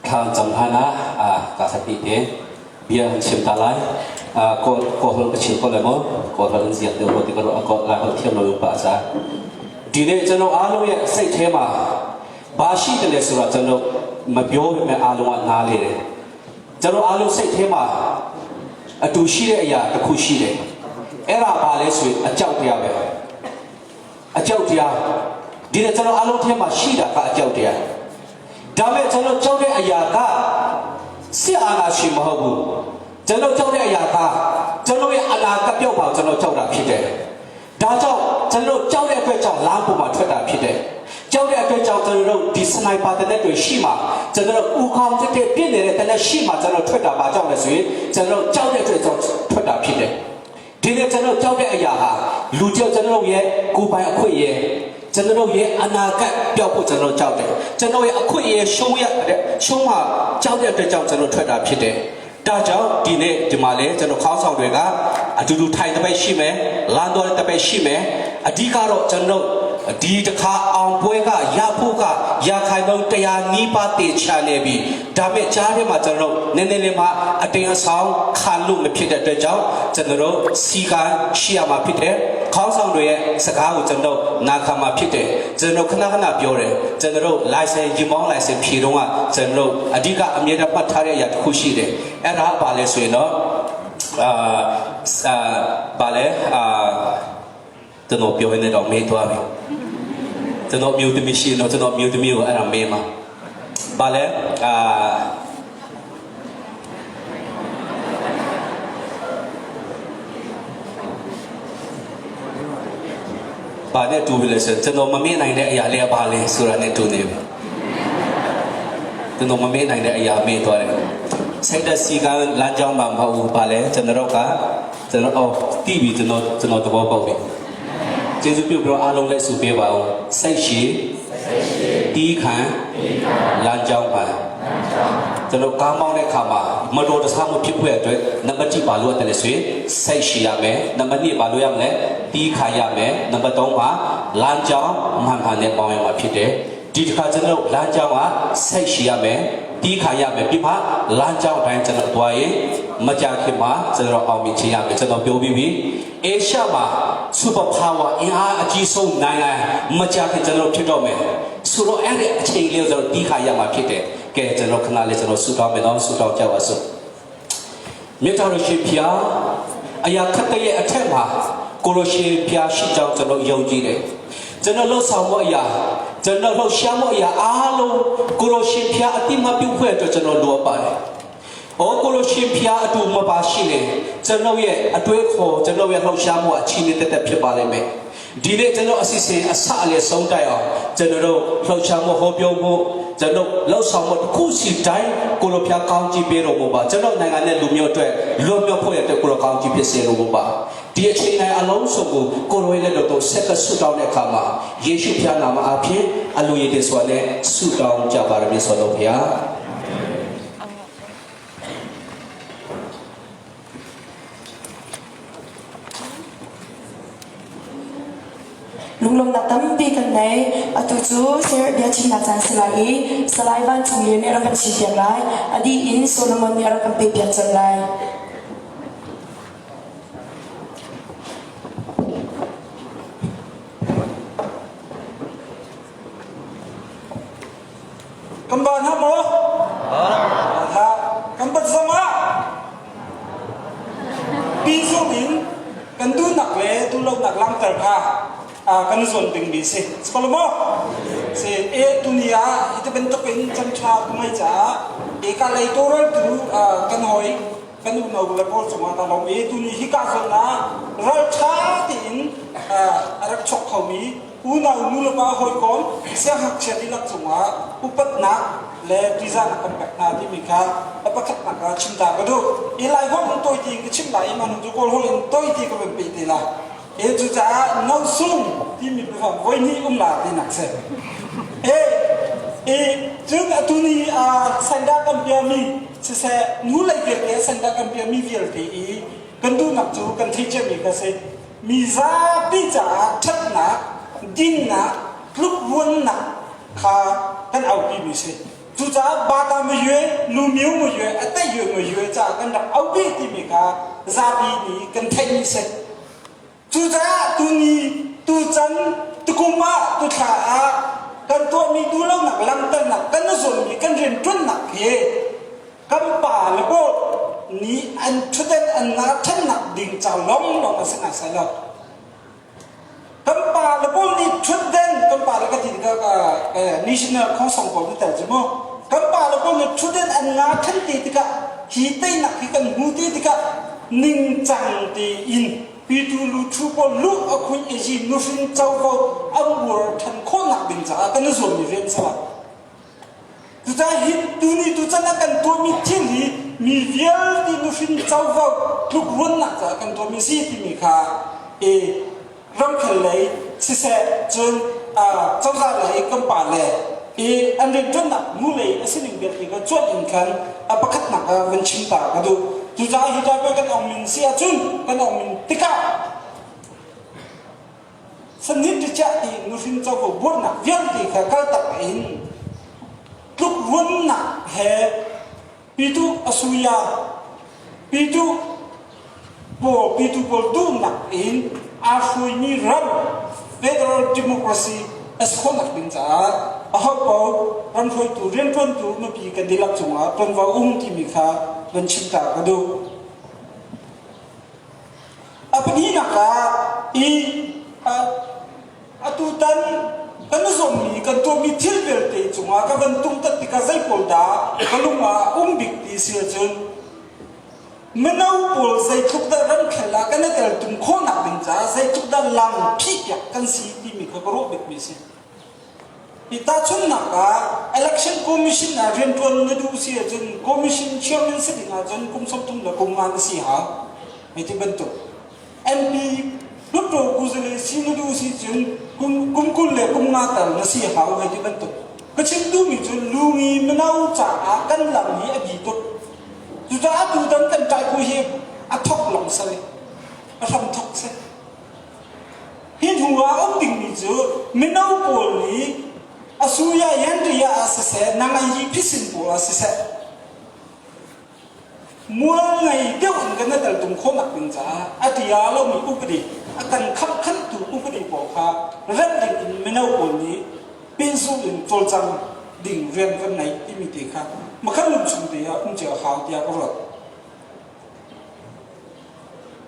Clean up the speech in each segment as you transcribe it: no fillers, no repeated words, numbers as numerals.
Thla an cam hlan ah ka khat hnih te bia an chim ta lai. Kawl holh ka chim ko lai maw? Kawl holh an ziak deuh rua ti ka ruah. Kawl Lai holh thiam lo pa ca. ဒီနေ့ကျွန်တော်အားလုံးရဲ့စိတ်ထဲမှာဘာရှိတယ်လဲဆိုတော့ကျွန်တော်မပြောပေမဲ့အားလုံးကနားလေတယ်ကျွန်တော်အားလုံးစိတ်ထဲမှာအတူရှိတဲ့အရာတစ်ခုရှိတယ်အဲ့ဒါဘာလဲဆိုရင်အကြောက်တရားပဲအကြောက်တရားဒီနေ့ကျွန်တော်အားလုံးထဲမှာရှိတာကအကြောက်တရားဒါပေမဲ့ကျွန်တော်ကြောက်တဲ့အရာကစစ်အာဏာရှင်မဟုတ်ဘူးကျွန်တော်ကြောက်တဲ့အရာကကျွန်တော်ရဲ့အနာကပြောက်ပါကျွန်တော်ကြောက်တာဖြစ်တယ်ဒါကြောင့်ကျွန်တော်ကြောက်တဲ့အတွက်ကြောင့်လမ်းပေါ်မှာထွက်တာဖြစ်တယ်ကြောက်တဲ့အတွက်ကြောင့်ကျွန်တော်တို့ဒီစနိုက်ပါတဲ့တွေရှိမှကျွန်တော်တို့ဥခေါင်းတက်တဲ့ပြည့်နေတဲ့တဲ့ရှိမှကျွန်တော်ထွက်တာပါကြောက်လဲဆိုရင်ကျွန်တော်ကြောက်တဲ့အတွက်ကြောင့်ထွက်တာဖြစ်တယ်ဒီနေ့ကျွန်တော်ကြောက်တဲ့အရာဟာလူကြောက်ကျွန်တော်ရဲ့ကိုယ်ပိုင်အခွင့်အရေးကျွန်တော်ရဲ့အနာဂတ်ပျောက်ဖို့ကျွန်တော်ကြောက်တယ်ကျွန်တော်ရဲ့အခွင့်အရေးရှုံးရတဲ့ရှုံးမှကြောက်တဲ့အတွက်ကြောင့်ကျွန်တော်ထွက်တာဖြစ်တယ်ဒါကြောင့်ဒီနေ့ဒီမှာလဲကျွန်တော်ခေါင်းဆောင်တွေကအတူတူထိုင်တစ်ပတ်ရှိမယ်လမ်းတော်တစ်ပတ်ရှိမယ်အဓိကတော့ကျွန်တော်ဒီတစ်ခါအောင်ပွဲကရဖို့ကရခိုင်တော့တရားနီးပါးတေချာနေပြီဒါပေမဲ့ကြားထဲမှာကျွန်တော်နည်းနည်းလေးမှအတင်းအဆောင်ခံလို့မဖြစ်တဲ့အတွက်ကြောင့်ကျွန်တော်တို့စီကံရှိရမှာဖြစ်တယ်ခေါင်းဆောင်တွေရဲ့စကားကိုကျွန်တော်နာခံမှာဖြစ်တယ်ကျွန်တော်ခဏခဏပြောတယ်ကျွန်တော်တို့ license ရီမောင်း license ဖြေတော့ကကျွန်တော်အဓိကအမြဲတမ်းပတ်ထားတဲ့အရာတစ်ခုရှိတယ်အဲ့ဒါဘာလဲဆိုရင်တော့အာအာဘာလဲအာကျွန်တော်ပြောနေတော့မေးသွားပြီကျွန်တော်မျိုးသမီးရှိတော့ကျွန်တော်မျိုးသမီးကိုအဲ့ဒါမေးမှာဘာလဲအာဘာနဲ့တူပြီလဲဆိုကျွန်တော်မမေ့နိုင်တဲ့အရာလေးကဘာလဲဆိုတာနဲ့တူနေပြီကျွန်တော်မမေ့နိုင်တဲ့အရာမေ့သွားတယ်စိတ်တစီကလမ်းကြောင်းမှာမဟုတ်ဘူးဘာလဲကျွန်တော်တို့ကကျွန်တော်အော်တီးပြီကျွန်တော်ကျွန်တော်သဘောပေါက်ပြီကျေးဇူးပြုပြီးတော့အားလုံးလက်ဆုပေးပါအောင်စိတ်ရှိတီးခံလမ်းကြောင်းပါကျွန်တော်ကားမောင်းတဲ့ခါမှာမတော်တဆမှုဖြစ်ခွင့်အတွက်နံပါတ်1ပါလို့ရတယ်လေဆိုရင်စိတ်ရှိရမယ်နံပါတ်2ပါလို့ရမလဲတီးခံရမယ်နံပါတ်3ကလမ်းကြောင်းမှန်မှန်နဲ့ပေါင်းရမှာဖြစ်တယ်ဒီတစ်ခါကျွန်တော်လမ်းကြောင်းကစိတ်ရှိရမယ်တီးခံရမယ်ပြပါလမ်းကြောင်းတိုင်းကျွန်တော်သွားရင်မကြခင်မှာကျွန်တော်အောင်မြင်ချင်ရမယ်ကျွန်တော်ပြောပြီးပြီအေရှမှာစူပါပါဝါအင်အားအကြီးဆုံးနိုင်ငံမကြခင်ကျွန်တော်ဖြစ်တော့မယ်ဆိုတော့အဲ့ဒီအချိန်လေးကိုကျွန်တော်တီးခါရမှာဖြစ်တယ်ကဲကျွန်တော်ခဏလေးကျွန်တော်ဆူတောင်းမယ်နော်ဆူတောင်းကြပါစို့မြတ်တော်ရှင်ဖျားအရာခတ်တဲ့ရဲ့အထက်မှာကိုလိုရှင်ဖျားရှိကြောင်းကျွန်တော်ယုံကြည်တယ်ကျွန်တော်လှုပ်ဆောင်မှုအရာကျွန်တော်လှုပ်ရှားမှုအရာအားလုံးကိုလိုရှင်ဖျားအတိမပြုတ်ခွင့်အတွက်ကျွန်တော်လိုအပ်ပါတယ်။အော်ကိုလိုရှင်ဖျားအတူမပါရှိနေကျွန်တော်ရဲ့အတွေးခေါ်ကျွန်တော်ရဲ့လှုပ်ရှားမှုအချင်းနဲ့တက်တက်ဖြစ်ပါလိမ့်မယ်။ဒီနေ့ကျွန်တော်အစီအစဉ်အစအလေဆုံးတိုက်အောင်ကျွန်တော်တို့လှုပ်ရှားမှုဟောပြောမှုကျွန်တော်လှုပ်ဆောင်မှုတစ်ခုစီတိုင်းကိုလိုဖျားကောင်းချီးပေးတော်မူပါကျွန်တော်နိုင်ငံနဲ့လူမျိုးအတွက်လွတ်မြောက်ဖို့ရတဲ့ကိုလိုကောင်းချီးဖြစ်စေတော်မူပါဒီအချိန်တိုင်းအလုံးစုံကိုကိုလိုရဲ့လက်တော်ဆက်ကဆုတောင်းတဲ့အခါမှာယေရှုဖျားနာမအားဖြင့်အလိုရည်တဲ့ဆိုတဲ့ဆုတောင်းကြပါရမည်ဆိုတော့ဖျား Lunglawmhnak tampi kan ngei. Atu cu Serh biachimnak caan si lai i Salai Van Cung Lian nih a rak kan chimpiak lai. A dih in Solomon nih a rak kan pehpiak colh lai. Kan ba hna maw? Ba Kan bat zong ah pi zung in kan duhnak le duhlonak langhter kha kan zuam dingmi si. Si maw? Si e tuni ah iti bantuk in chan ṭha ka ngei caah e ka lei tawlreltu kan hawi kan unau le pawl cungah ka lawm i tuni hi ka zawn ah ralṭha tein a rak chok khomi unau nulepa hawikom siangngakchia dihlak cungah upatnak le ṭihzahnak kan pek hna timi kha a pakhatnak ah chim ta ka duh. I Lai holh in tawi tiin ka chim lai i mah cu Kawl holh in tawi ti ka van peh te lai. E cucaah no sung timi biafang voi hnih um la tinak si. E e cun atu ni sandah kan biami siseh nu lei vialte sandah kan biami vialte i kan duhnak cu kan theih ciami ka si. Mi zapi caah ṭhatnak, dinnak, tlukruannak kha kan aupimi si. Cucaah bata mu yue, nu miu mu yue, a te yue mu yue caah kan rak aupi timi kha zapi nih kan theihmi si. Cucaah tuni, tucan, tukum ah, tuthla ah kan tuahmi duhlonak langhternak, kan zuammi kan rianṭuannak hi kan pa le pawl nih an ṭhutdan an nga ṭhannak ding ca lawnglawng a si hna sai lo. Kan pa le pawl nih ṭhutdan, kan pa le ka ti tikah national khawngsong pawl na tel cu mu. Kan pa le pawl nih ṭhutdan an nga ṭhan te tikah hi teinak hi kan hmu te tikah ningcang tein pitu luthu pawl luh a khunh i hi nuhrin covo an buar ṭhan khawhnak ding caah kan i zuammi rian si lo. Cucaah hi tuni tuchan ah kan tuahmi thil hi mi vialte nuhrin covo tlukruannak caah kan tuahmi si timi kha i ramkhel lei siseh cun cozah lei kan pa le i an rianṭuannak mu lei a sining vialte kha cuanh in khan a pakhatnak ah van chim ta ka duh. Cucaah hi tlai kan ong min si ahcun kan ong min tikah sanit chiah ti nuhrin covo buarnak vialte kha kaltak in tlukruannak he pitu asuya pitu pawl pitu pawl duhnak in aa hruaimi ram federal democracy a si khawhnak ding caah aho paoh ram hruaitu rianṭuantu mipi kan dihlak cungah ṭuanvo um timi kha van chim ta ka duh. A pahnihnak ah i atutan kan zuammi kan tuahmi thil vialte cungah ka van tungtat tikah zei pawl dah ka lung ah um bik ti si ahcun mino pawl zeitluk dah ramkhel ah kan i teltum khawhnak ding caah zeitluk dah lam phihpiak kan si timi kha ka ruah bikmi a si. Hi tahchunhnak ah election commission ah rianṭuan na duh si ahcun commission chairman si ding ahcun kum 30 le kum nga na si hau. Hei ti bantuk. MP Hluttaw kuzale si na duh si cun kum kum 20 le kum nga tal na si hau hei ti bantuk. Ka chim duhmi cu lungi mino caah kan lam hi a bi tuk. Cucaah tutan kan ṭaihku hi a thok lawng si. A hram thok si. Hi hnu ah um dingmi cu mino pawl nih a suya yanriya ah siseh, nang hi phisin pawl ah siseh, mual ngei deuh in kan i teltum khawhnak ding caah a tia lomi upadi a kan khamkhantu upadi pawl kha remh ding in mino pawl nih pehzulh in cawlcang ding rian kan ngei timi te kha makhan lung chung te ah um cio hau tiah ka ruat.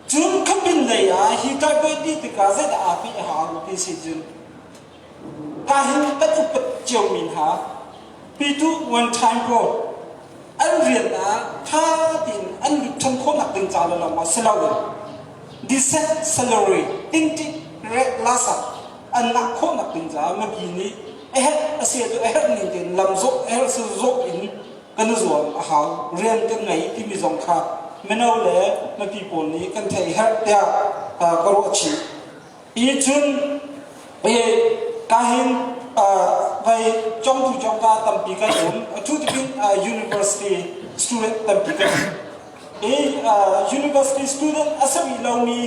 Cun khabin lei ah hi ṭaihpoi ti tikah zeidah aa peh hau ti si cun ka hin kan upat ciomi hna pitu one time pawl an rian ah ṭha tein an lut ṭhan khawhnak ding ca le lawng ah si loin decent salary tinti re lasa an ngah khawhnak ding caah mipi nih a herh a si cu a herh ning tein lam zawh a herh si zawh in kan i zuam a hau rian kan ngei timi zong kha mino le mipi pawl nih kan theih herh tiah ka ruah chih. I cun ka hin vai congtu congka tampi kan um atu tikin university student tampi kan um i university student a si rih lomi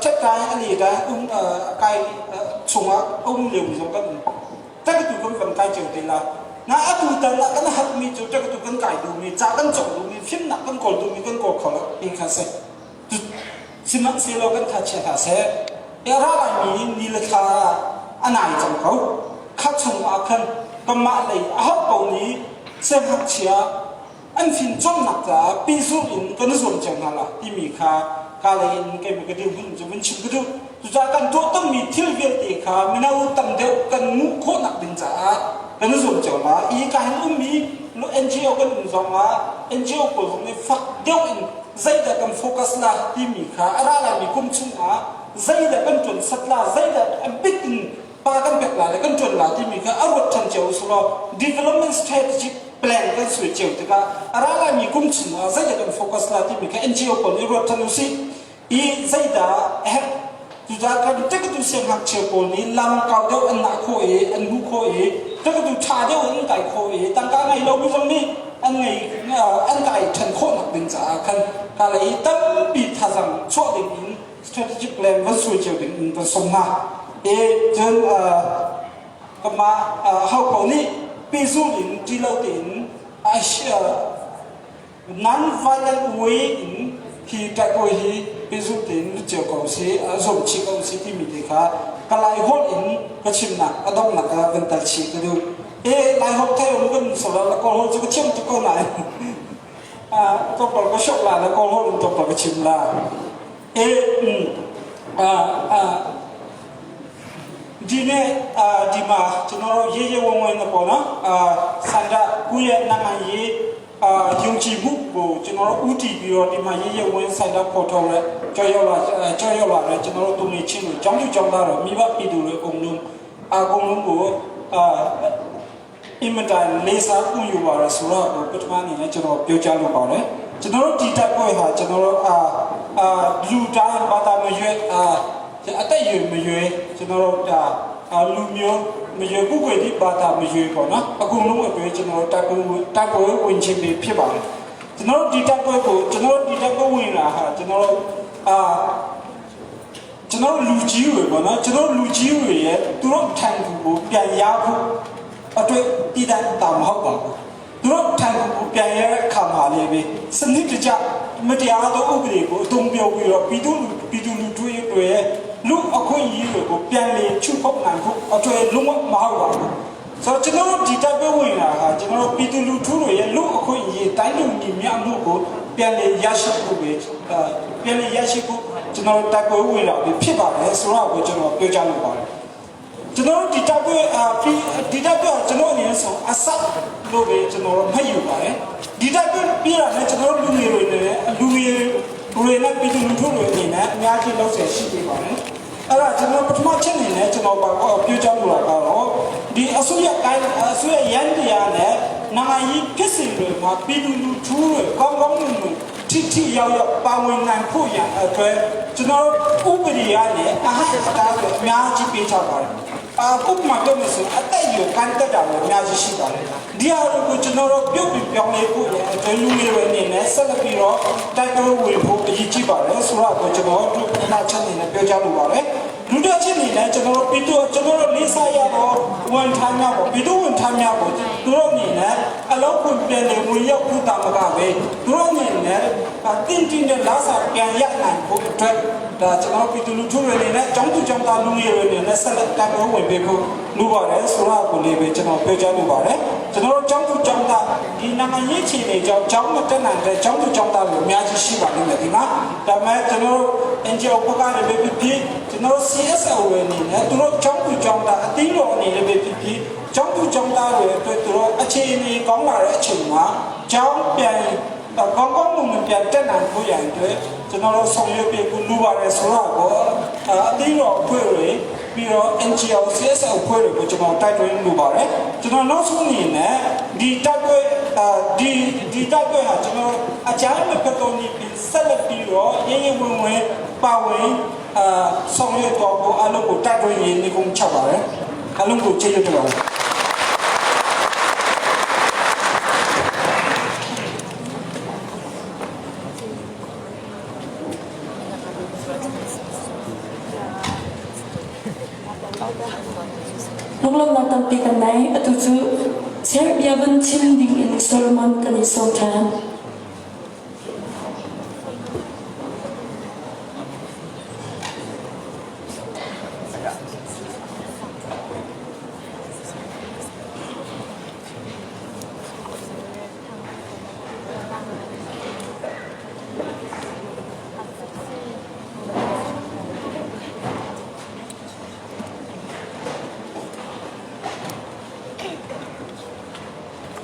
ṭhetkai a le um kai chungah um liomi zong kan um Takatu kan van kai cio te la. Na atu tan ah kan hatmi cu takatu kan kai duhmi, ca kan cawk duhmi, fimnak kan kawl duhmi kan kawl kho lo ti kha si. Sihmanhsehlaw kan tha chia hlah seh. E ra laimi ni le thla a nai cang ko. Kha chung ah khan kanmah lei a hauh ko nih siangngakchia an fimcawnnak caah pehzulh in kan i zuam cio hna la timi kha ka lei in keimah ka dirhmun cu vun chim ka duh. Cucaah kan tuah tonmi thil vialte kha mino tam deuh kan nguh khawhnak ding caah kan i zuam cio la. I ka hin ummi NGO kan um zong ah NGO pawl zong nih fak deuh in zeidah kan focus la timi kha a ra laimi kum chungah zeidah kan ṭuan sat la, zeidah a bik in pa kan pek la le kan ṭuan la timi kha a ruat ṭhan cio usulaw development strategic plan kan suai cio tikah a ra laimi kum chungah zeidah kan focus la timi kha NGO pawl nih ruat ṭhan usih i zeidah a herh cucaah kan ṭekatu siangngakchia pawl nih lam kau deuh an ngah khawh i an hmuh khawh i ṭekatu ṭha deuh an kai khawh i tangka ngei lomi zong nih an ngei an kai ṭhan khawhnak ding caah khan ka lei tampi thazang chuah ding in strategic plan van suai cio ding in kan sawm hna. E cun Kanmah ho paoh nih pehzulh in ṭih lo tein non-violent way in hi ṭaihkawi hi pehzulh tein lut cio ko usih, zuam chih ko usih timi te kha ka Laiholh in ka chimnak a donghnak ah van tal chih ka duh. E Laiholh thei um kan solo la Kawlholh cu ka thiam tuk ko nain tlawmpal ka shock la le Kawlholh in tlawmpal ka chim la. E ဒီနေ့အာဒီမှာကျွန်တော်တို့ရေးရေးဝံဝံနဲ့ပေါ့နော်အာစန္ဒကိုယ့်ရဲ့နိုင်ငံရေးအာယုံကြည်မှုကိုကျွန်တော်တို့ဥတည်ပြီးတော့ဒီမှာရေးရေးဝင်းစန္ဒပေါ်ထုတ်ရဲကြောက်ရောက်လာကြောက်ရောက်လာတယ်ကျွန်တော်တို့တုံနေချင်းတွေကြောင်းကျကြောင်းသားတော့မိဘပြည်သူတွေအကုန်လုံးအကုန်လုံးကိုအာ အင်မတန်လေးစားဥယူပါတယ်ဆိုတော့ပထမအနေနဲ့ကျွန်တော်ပြောကြားလိုပါတယ်ကျွန်တော်တို့ဒီတိုက်ပွဲဟာကျွန်တော်တို့အာအာလူတိုင်းဘာသာမရွေးအာအသက်ရွယ်မရွေးကျွန်တော်တို့ဒါအာလူမျိုးမရွေးပုဂ္ဂိုလ်ဒီဘာသာမရွေးပေါ့နော်အကုန်လုံးအတွက်ကျွန်တော်တို့တိုက်ပွဲတိုက်ပွဲဝင်ခြင်းပဲဖြစ်ပါတယ်ကျွန်တော်တို့ဒီတိုက်ပွဲကိုကျွန်တော်တို့ဒီတိုက်ပွဲဝင်လာဟာကျွန်တော်တို့အာ ကျွန်တော်တို့လူကြီးတွေပေါ့နော်ကျွန်တော်တို့လူကြီးတွေရဲ့သူတို့ထိုင်ကူကိုပြန်ရဖို့အတွက်တည်တံ့တာမဟုတ်ပါဘူးသူတို့ထိုင်ကူကိုပြန်ရတဲ့အခါမှာလည်းပဲစနစ်တကျမတရားသောဥပဒေကိုအသုံးပြုပြီးတော့ပြည်သူပြည်သူလူထုတွေရဲ့လူအခွင့်အရေးတွေကိုပြန်လည်ချုပ်ဖောက်နိုင်ဖို့အတွက်လုံးဝမဟုတ်ပါဘူးဆိုတော့ကျွန်တော်တို့ဒီတပ်ပဲဝင်လာတာကျွန်တော်တို့ပြည်သူလူထုတွေရဲ့လူအခွင့်အရေးတိုင်းလူညီမျှမှုကိုပြန်လည်ရရှိဖို့ပဲပြန်လည်ရရှိဖို့ကျွန်တော်တို့တိုက်ပွဲဝင်လာပြီဖြစ်ပါတယ်ဆိုတော့ကိုကျွန်တော်ပြောကြားလိုပါတယ်ကျွန်တော်တို့ဒီတပ်ပွဲအာဒီတပ်ပွဲကျွန်တော်အနေနဲ့ဆိုအဆက်လို့ပဲကျွန်တော်တို့မှတ်ယူပါတယ်ဒီတပ်ပွဲပြီးတာနဲ့ကျွန်တော်တို့လူငယ်တွေနဲ့လူငယ်တွေနဲ့ပြည်သူလူထုတွေအနေနဲ့အများကြီးလုပ်ဆယ်ရှိနေပါတယ်အဲ့ဒါကျွန်တော်ပထမချက်အနေနဲ့ကျွန်တော်ပါတော့ပြောကြားလိုတာကတော့ဒီအစိုးရကိုင်းအစိုးရရန်တရားနဲ့နိုင်ငံရေးဖြစ်စဉ်တွေမှာပြည်သူလူထုတွေကောင်းကောင်းမွန်မွန်ထိထိရောက်ရောက်ပါဝင်နိုင်ဖို့ရန်အတွက်ကျွန်တော်ဥပဒေရနဲ့အဟအတားတွေအများကြီးပေးထားပါတယ်အခုမှပြောမယ်ဆိုအသက်အရွယ်ကန်တက်တာလည်းအများကြီးရှိပါတယ်ဒီဟာကိုကျွန်တော်တို့ပြုတ်ပြီးပြောင်းလဲဖို့ရန်အတွက်လူငယ်တွေအနေနဲ့ဆက်လက်ပြီးတော့တိုက်ပွဲဝင်ဖို့အရေးကြီးပါတယ်ဆိုတော့ကျွန်တော်တို့ပထမချက်အနေနဲ့ပြောကြားလိုပါတယ်ဒုတိယချက်အနေနဲ့ကျွန်တော်တို့ပြည်သူကျွန်တော်တို့လေးစားရတော့ဝန်ထမ်းများပေါ့ပြည်သူဝန်ထမ်းများပေါ့သူတို့အနေနဲ့အလောက်ခွင့်ပြန်နေဝင်ရောက်ခုတာမကပဲသူတို့အနေနဲ့တင်းတင်းနဲ့လာစာပြန်ရနိုင်ဖို့အတွက်ဒါကျွန်တော်ပြည်သူလူထုတွေအနေနဲ့ကျောင်းသူကျောင်းသားလူငယ်တွေအနေနဲ့ဆက်လက်တိုက်ပွဲဝင်ပေးဖို့လိုပါတယ်ဆိုတော့ကိုလေးပဲကျွန်တော်ပြောကြားလိုပါတယ်ကျွန်တော်တို့ကျောင်းသူကျောင်းသားဒီနိုင်ငံရေးအခြေအနေကြောင့်ကျောင်းမတက်နိုင်တဲ့ကျောင်းသူကျောင်းသားတွေအများကြီးရှိပါလိမ့်မယ်ဒီမှာဒါပေမဲ့ကျွန်တော်တို့ NGO ဘက်ကလည်းပဲဖြစ်ဖြစ်ကျွန်တော်တို့ CSO တွေအနေနဲ့သူတို့ကျောင်းသူကျောင်းသားအသင်းတော်အနေနဲ့ပဲဖြစ်ဖြစ်ကျောင်းသူကျောင်းသားတွေအတွက်သူတို့အခြေအနေကောင်းလာတဲ့အချိန်မှာကျောင်းပြန်ကောင်းကောင်းမွန်မွန်ပြန်တက်နိုင်ဖို့ရန်အတွက်ကျွန်တော်တို့ဆောင်ရွက်ပေးဖို့လိုပါတယ်ဆိုတော့အသင်းတော်အဖွဲ့တွေပြီးတော့ NGO CSO အဖွဲ့တွေကိုကျွန်တော်တိုက်တွန်းလိုပါတယ်ကျွန်တော်နောက်ဆုံးအနေနဲ့ဒီတိုက်ပွဲဒီဒီတိုက်ပွဲဟာကျွန်တော်အကြမ်းမဖက်တော့နေပြီးဆက်လက်ပြီးတော့ရင်းရင်းဝင်ဝင်ပါဝင်အာဆောင်ရွက်တော့ဖို့အလုံးကိုတိုက်တွန်းရင်းနေကုန်ချက်ပါတယ်အလုံးကိုကျေးဇူးတင်ပါတယ် Lunglawmhnak tampi kan nei. Atu cu Serbia vun chim ding in Solomon kan i sawm ṭhan.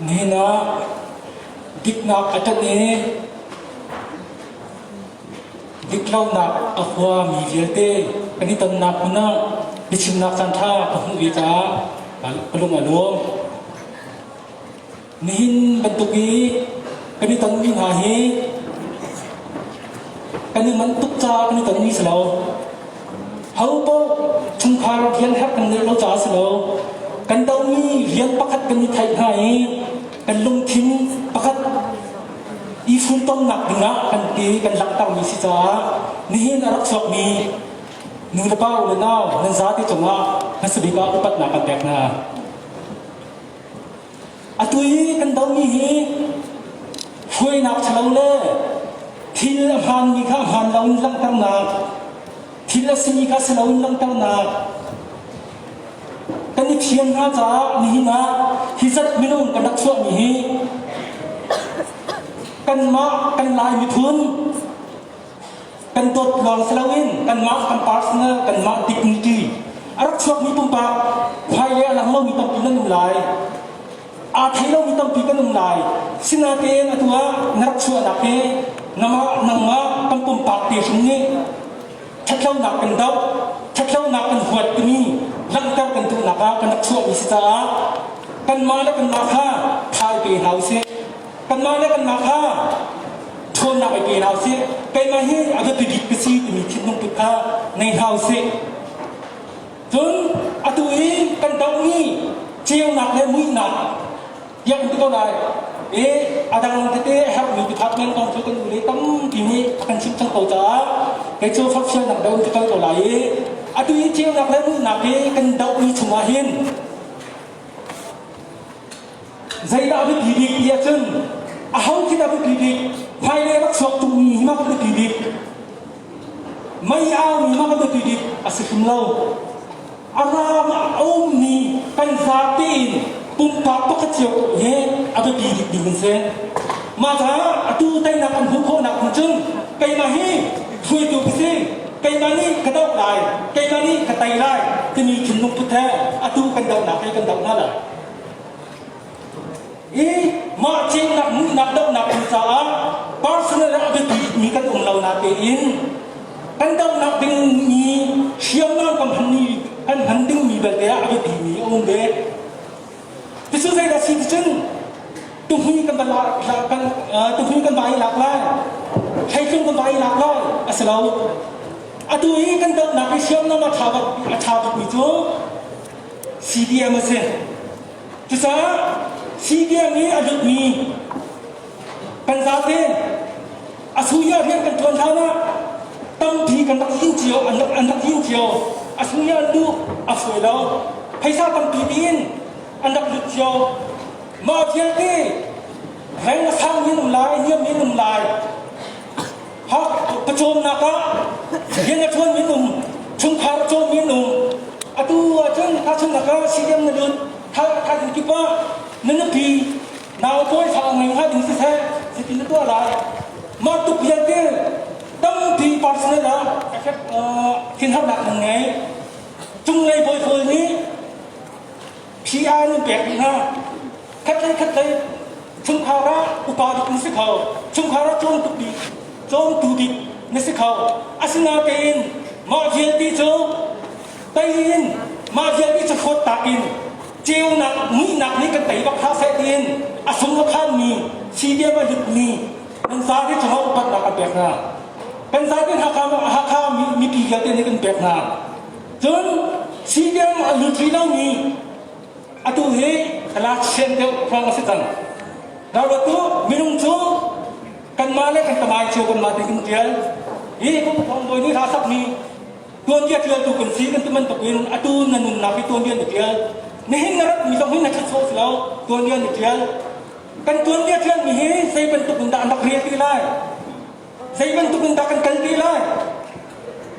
Nihin ah diknak a ṭanh i diklonak a huami vialte kan i tonnak hmun ah biachimnak caanṭha ka hmuh ve caah ka lung a nuam. Nihin bantuk i kan i tonmi hna hi kan i manh tuk caah kan i tonmi si lo. Ho paoh chungkhar rian herh kan ngeih lo caah si lo. Kan domi rian pakhat kan i theih hna i kan lungthin pakhat i funtomnak dingah kan ti kan langhtermi si caah nihin a rak chuakmi nu le pa u le nau nan zate cungah Hmasa bik ah upatnak kan pek hna. Atu i kan dohmi hi hruainak ṭhalo le thil a hmaanmi kha a hmaan loin langhternak, thil a simi kha si loin langhternak, kan i thiam hna caah nihin ah hi zat minung kan rak chuahmi hi kanmah kan Lai miphun kan dawt lawng si loin kanmah kan personal kanmah dignity a rak chuakmi pumpak hmailei a lang lomi tampi nan um lai aa thei lomi tampi kan um lai sinatein atu ah na rak chuahnak hi namah nangmah kan pumpak te hrim nih ṭhatlonak kan doh ṭhatlonak kan huat timi langhter kan duhnak ah kan rak chuahmi si caah kanmah le kanmah kha tha i pe hna usih kanmah le kanmah kha ṭhawnnak i pe hna usih keimah hi a biapi bik ka si timi thinlung put kha ngei hna usih cun atu i kan dohmi ceunak le muihnak tiah kan ti ko lai i a dang tete herhmi department kong cu kan ule tampi nih a kan chimh cang ko caah kei cu forhfialnak deuh in ka kal ko lai i atu i ceunak le muihnak hi kan dohmi chungah hin zeidah a biapi bik ti ahcun aho khi dah biapi bik hmailei rak chuak tungmi hi ma kan biapi bik mei aumi ma kan biapi bik a si hrim lo A ram ah a ummi kan zate in pumpak pakhat cio he a biapi bik ding an si. Mah caah atu teinak an hmuh khawhnak ding cun keimah hi hruaitu ka si, keimah nih ka doh lai, keimah nih ka tei lai timi thinlung put he atu kan dohnak hi kan doh hna lai. I mah ceunak muihnak dohnak ding caah personal ah a biapi mi kan um lo natein kan dohnak ding mi hriamnam kan hman mi kan hman ding mi belte ah a biapi mi a um ve. Cucu zeidah si ti cun tuhmui kan va kan tuhmui kan va i lak lai theitlung kan va i lak lai a si lo. Atu i kan dohnak i hriamnam a ṭha a ṭha bikmi cu CDM a si. Cucaah CDM i a lutmi kan zate a suya rian kan ṭuan hlan ah tampi kan rak yin cio an rak an rak yin cio a suya an duh a fawi lo phaisa tampi tiin an rak lut cio mah vialte reng a sang in um lai niam in um lai pawcawmnak ah rian a ṭuanmi an um chungkhar a cawmmi an um atu ahcun tahchunhnak ah CDM na lut thaizing kip ah na nupi nau pawi fa ngei hnga ding siseh zeitin na tuah lai mah tuk vialte tampi personal ah thinharnak nan ngei cunglei bawi pawl nih PR nan pek dih hna khatlei khatlei chungkhar ah upa bik na si kho chungkhar ah cawmtu bik cawmtu bik na si kho asinain mah vialte cu tei in mah vialte cu hrawt tak in ceunak muihnak nih kan tei bak hlah seh tiin a sung a khanmi CDM a lutmi nan zate cungah upatnak kan pek hna kan zate Hakha Hakha mipi vialte nih kan pek hna cun CDM a lut rih lomi atu hi lak sian deuh hrawng a si cang. Ralruat u, minung cu kanmah le kan tamai cio kanmah te kan ṭial. Hi kum thong bawi nih hla sakmi tuanbia ṭialtu kan si kan ti bantukin atu na nunnak hi tuanbia na ṭial. Nihin na ratmi zong hi na ṭhat sawh si lo, tuanbia na ṭial. Kan tuanbia ṭialmi hi zei bantuk in dah an rak rel ti lai? Zei bantuk in dah kan kal ti lai?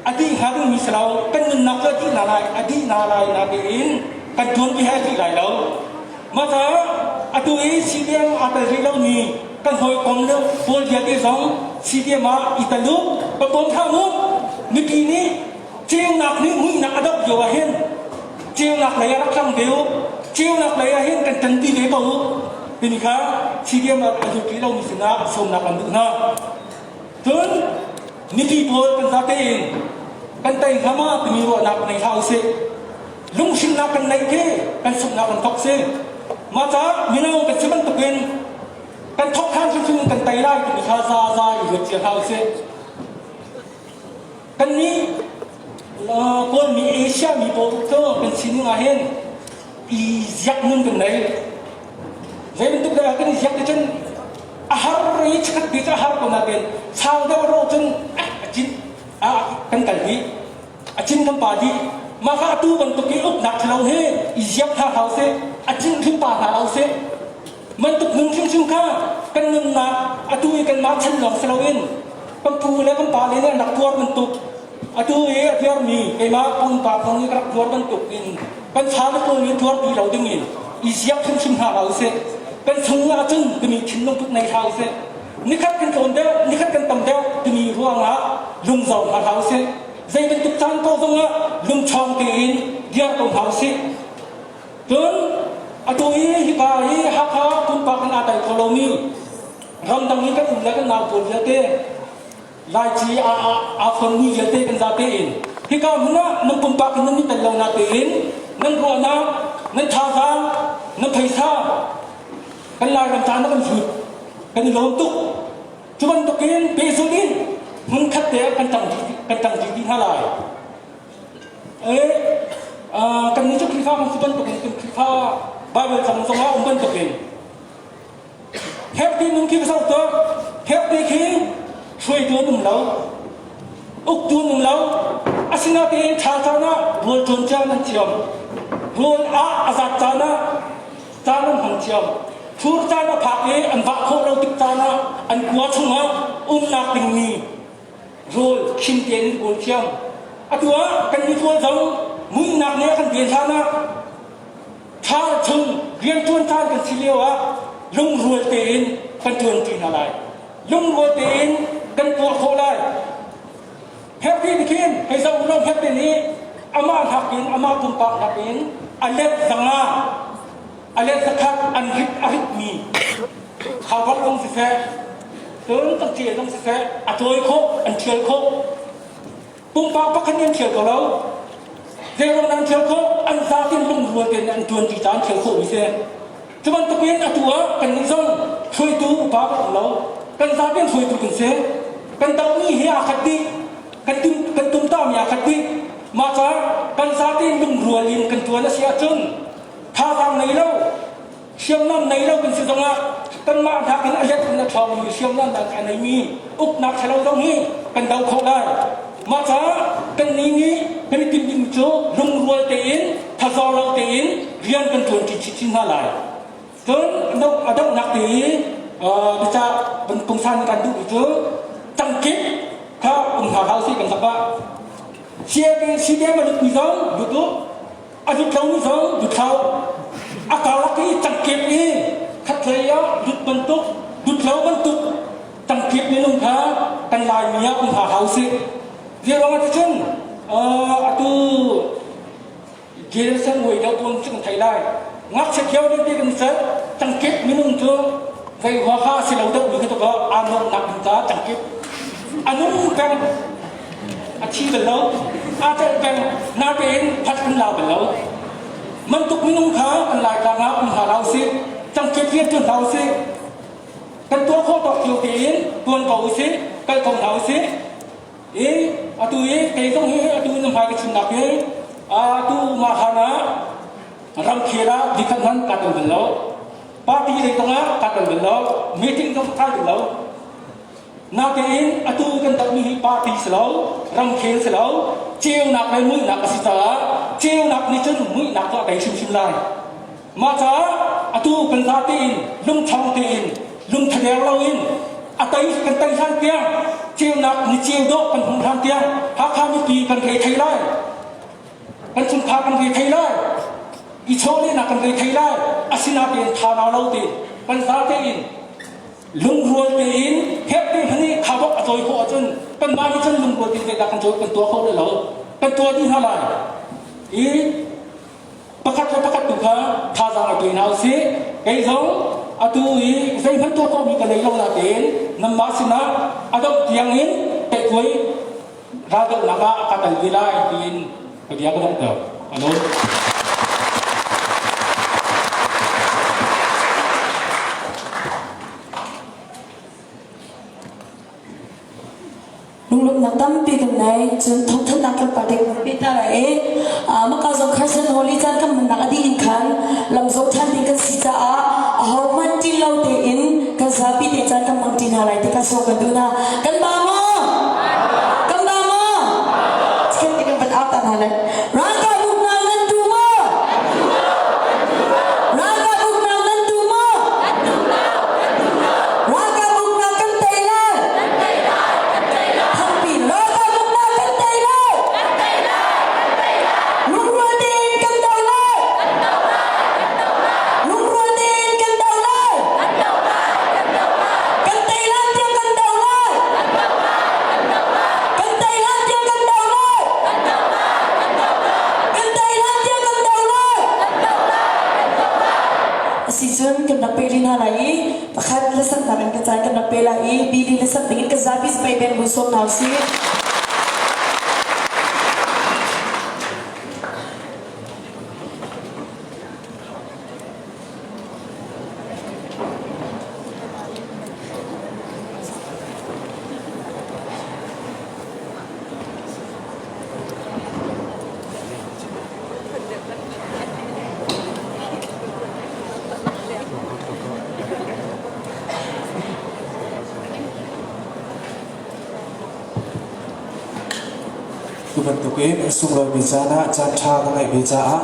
A dih hnga dingmi si lo. Kan nunnak cu a dih na lai, a dih na lai na tiin kan ṭuanpi he a dih lai lo. Mah caah atu i CDM aa tel rih lomi kan hawikom le pawl vialte zong CDM ah i tel u, ka bawm hram u. Mipi nih ceunak nih muihnak a doh lio ah hin ceunak lei ah rak tlang ve u. Ceunak lei ah hin kan ṭanpi ve ko u. Timi kha CDM ah a lut rih lomi sinah sawmnak kan duh hna. Cun mipi pawl kan zate in kan tei hnga ma timi ruahnak nei hlah usih. Lunghrinnak kan neih khi kan sunghnak kan thok si. Mah caah mino kan si bantukin kan thok hlan hrimhrim in kan tei lai timi kha za za i ruat cia hlah usih. Kannih Kawlmi Asia mi pawl cu kan sining ah hin i ziak nun kan nei. Zei bantuk dah kan i ziak ti cun a har i chikkhat ti cu a har ko nain sau deuh ro cun a cin kan kal dih a cin kan pa dih. Mah kha atu bantuk i uknak ṭhalo hi i ziak hna hlah usih, a cinh hrim pa hna hlah usih. Bantuk nung hrimhrim kha kan nunnak atu i kanmah chan lawng si loin kan pu le kan pa le nih an rak tuar bantuk atu i a tuarmi keimah pumpak zong nih ka rak tuar bantuk in kan fale pawl nih tuar ti lo ding in i ziak hrimhrim hna hlah usih. Kan chung ahcun timi thinlung put nei hlah usih. Nikhat kan tlawn deuh, nikhat kan tam deuh timi ruangah lungzor hna hlah usih. Zei bantuk caan ko zongah lungṭhawng tein dir ko hna usih. Cun atu i hika hi Hakha pumpak in aa tel kho lomi ramdang i kan um le kan nau pawl vialte Laici aa fonmi vialte kan zate in hika hmun ah nan pumpak in nan i tel lo na tein nan ruahnak, nan thazaang, nan phaisa kan Lairam caan ah kan hlut kan i lawm tuk. Cu bantukin pehzulh in hmunkhat te ah kan ṭang kan ṭang dih hna lai. Kan nih cu Khrihfa kan si bantukin kan Khrihfa Bible cang zongah um bantukin herh ti nun khi ka zoh tuah herh ti khi hruaitu an um lo uktu an um lo asinain ṭha caan ah rawl ṭuan cia nan thiam rawl ah a zat caan ah caan an hmang thiam fur caan a phak i an vah khawh lo tik caan ah an kua chungah umnak dingmi rawl khim tein an kawl thiam. Atu ah kan mipawl zong muihnak nih a kan ven hlan ah thal chung rianṭuan caan kan si lio ah lungrual tein kan ṭuanṭi hna lai. Lungrual tein kan tuah khawh lai. Herti nih khin hei zoh u law Herti nih amah hnakin amah pumpak hnakin a let zanga a let zakhat an rit a ritmi khaubawk zong siseh cun tangṭi zong siseh a cawi khawh an ṭhial khawh pumpak pakhat nih an ṭhial ko lo zeiruang an ṭhial khawh an zatin lungrual tein an ṭuan ṭi caan ṭhial khawh mi si cu bantukin atu ah kannih zong hruaitu upa kan um lo kan zatin hruaitu kan si kan dohmi hi aa khat dih kan tum kan tumtami aa khat dih mah caah kan zatin lungrual in kan ṭuan a si ahcun thazaang nei lo hriamnam nei lo kan si zongah kanmah nakin a let in a ṭhawngmi hriamnam a neimi uknak ṭhalo zong hi kan do khawh lai. Mah caah kannih nih kan i timh ding cu lungrual tein thazawr lo tein rian kan ṭuan ṭi chinchin hna lai. Cun a donghnak te i biacah pungsan kan duhmi cu tangkip kha um hna hlah usih kan sak ah CDM a lutmi zong lut u A lut lomi zong duthlau a karlak i tangkep i khatlei ah lut bantuk lut lo bantuk tangkep minung kha kan Laimi ah um hna hlah usih. Zeiruang ah ticun atu Jason Wei deuh pawl cu kan thei lai. Ngakchia thiau ding ti kan sel tangkep minung cu zei huaha si lo deuh mi kha tuk aa nuamhnak ding caah tangkep a nung peng a thi bal lo aa celh peng natein phat an la bal lo mantuk minung kha kan laitlang ah um hna hlah usih cangkep rian tuan hlah usih kan tuah khawh tawk cio tein tuan ko usih kal ko hna usih i atu i kei zong hi atu in hmai ka chimnak hi atu mah hlan ah ramkhel ah dikhat hman ka tel bal lo party lei zong ah ka tel bal lo meeting zong ka kai bal lo Natein atu kan dohmi hi party si lo, ramkhel si lo, ceunak le muihnak a si caah ceunak nih cun muihnak cu a tei hrimhrim lai. Mah caah atu kan zate in lungṭhawng tein lungthader loin a tei kan tei hlan tiang ceunak ni ceu dawh kan hmuh hlan tiang Hakha mipi kan rei thei lai. Kan chungkhar kan rei thei lai. I chawlehnak kan rei thei lai. Asinain tha lo tein kan zate in lungrual tein herh te hmanh i khabok a cawi khawh ahcun kanmah nih cun lungrual tein zeidah kan cawi kan tuah kho le lo kan tuah dih hna lai i pakhat le pakhat tu kha thazaang a pe hna usih kei zong atu i zeihmanh tuah khawhmi ka nei lo natein nanmah sinah a dongh tiang in teihkuai raldohnak ah ka kal ve lai tiin ka bia ka donghter. Alo. Lunglawmhnak tampi kan nei cun thawngthanhnak tlawmpal te kan pe ta lai i maka zong kharsan holi caan kan hmannak a dih in khan lam zawh ṭhan ding kan si caah ahohmanh ṭin lo tein kan zapi te caan kan hmang ṭi hna lai ti kha sawm kan duh hna. Kan ba maw? Kan ba maw? Chikkhat te kan van au ta hna lai. Ralkap! Si cun kan rak pe rih hna lai i pakhat hlasaknak in ka caan kan rak pe lai i Billy hlasak dingin kan zapi sipai beng bu sawm hna usih. Tu bantukin a sunglawimi caan ah caan ṭha ka ngeih ve caah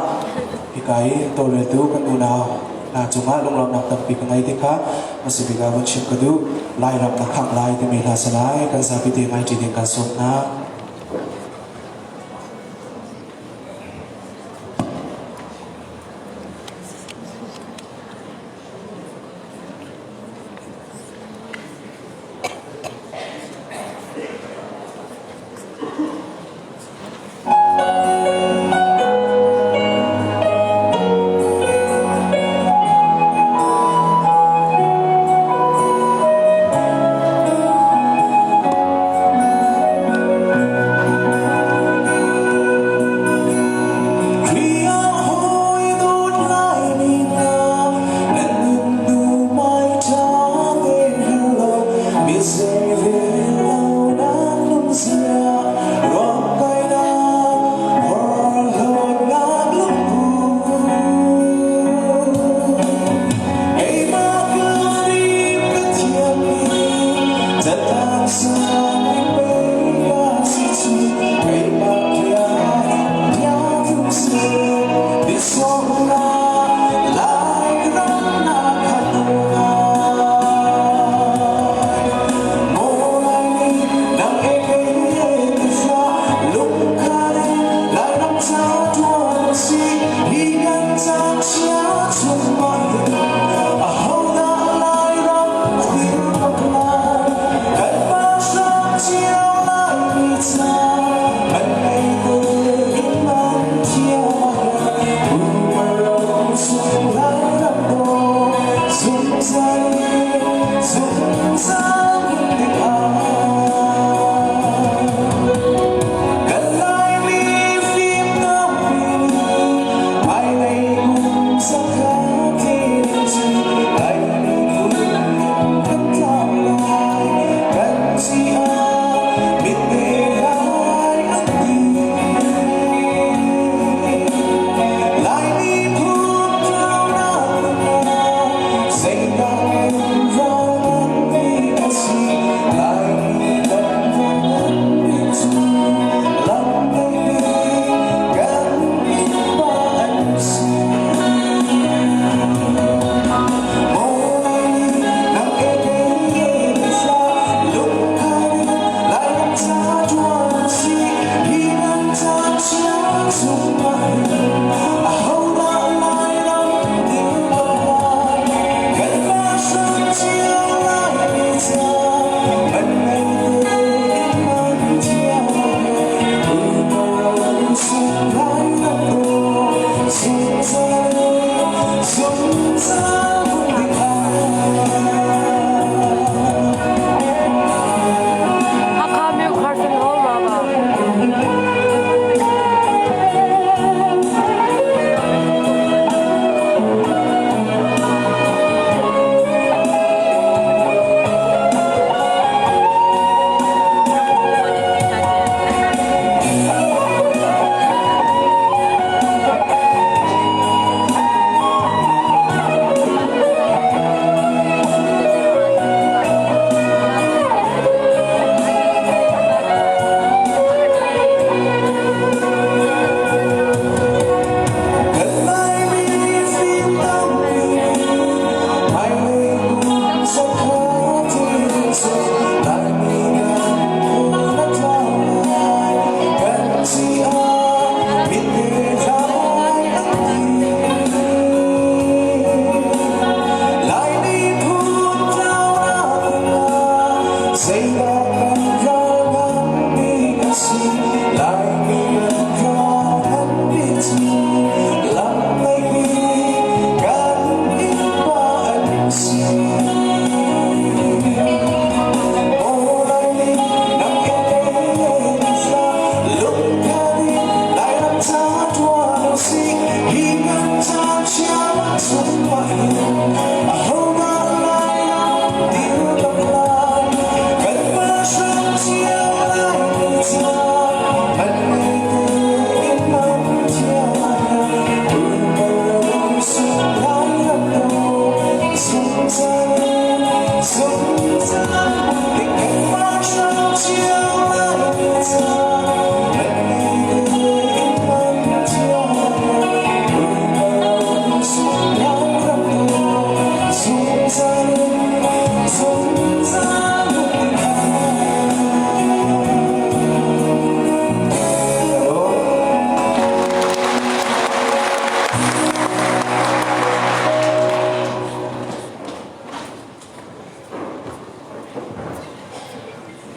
hika i tawlreltu kan unau hna cungah lunglawmhnak tampi ka ngei ti kha hmasabik ah vun chim ka duh. Lairam na khangh lai timi hla si lai kan zapi te ngai ṭi ding kan sawm hna.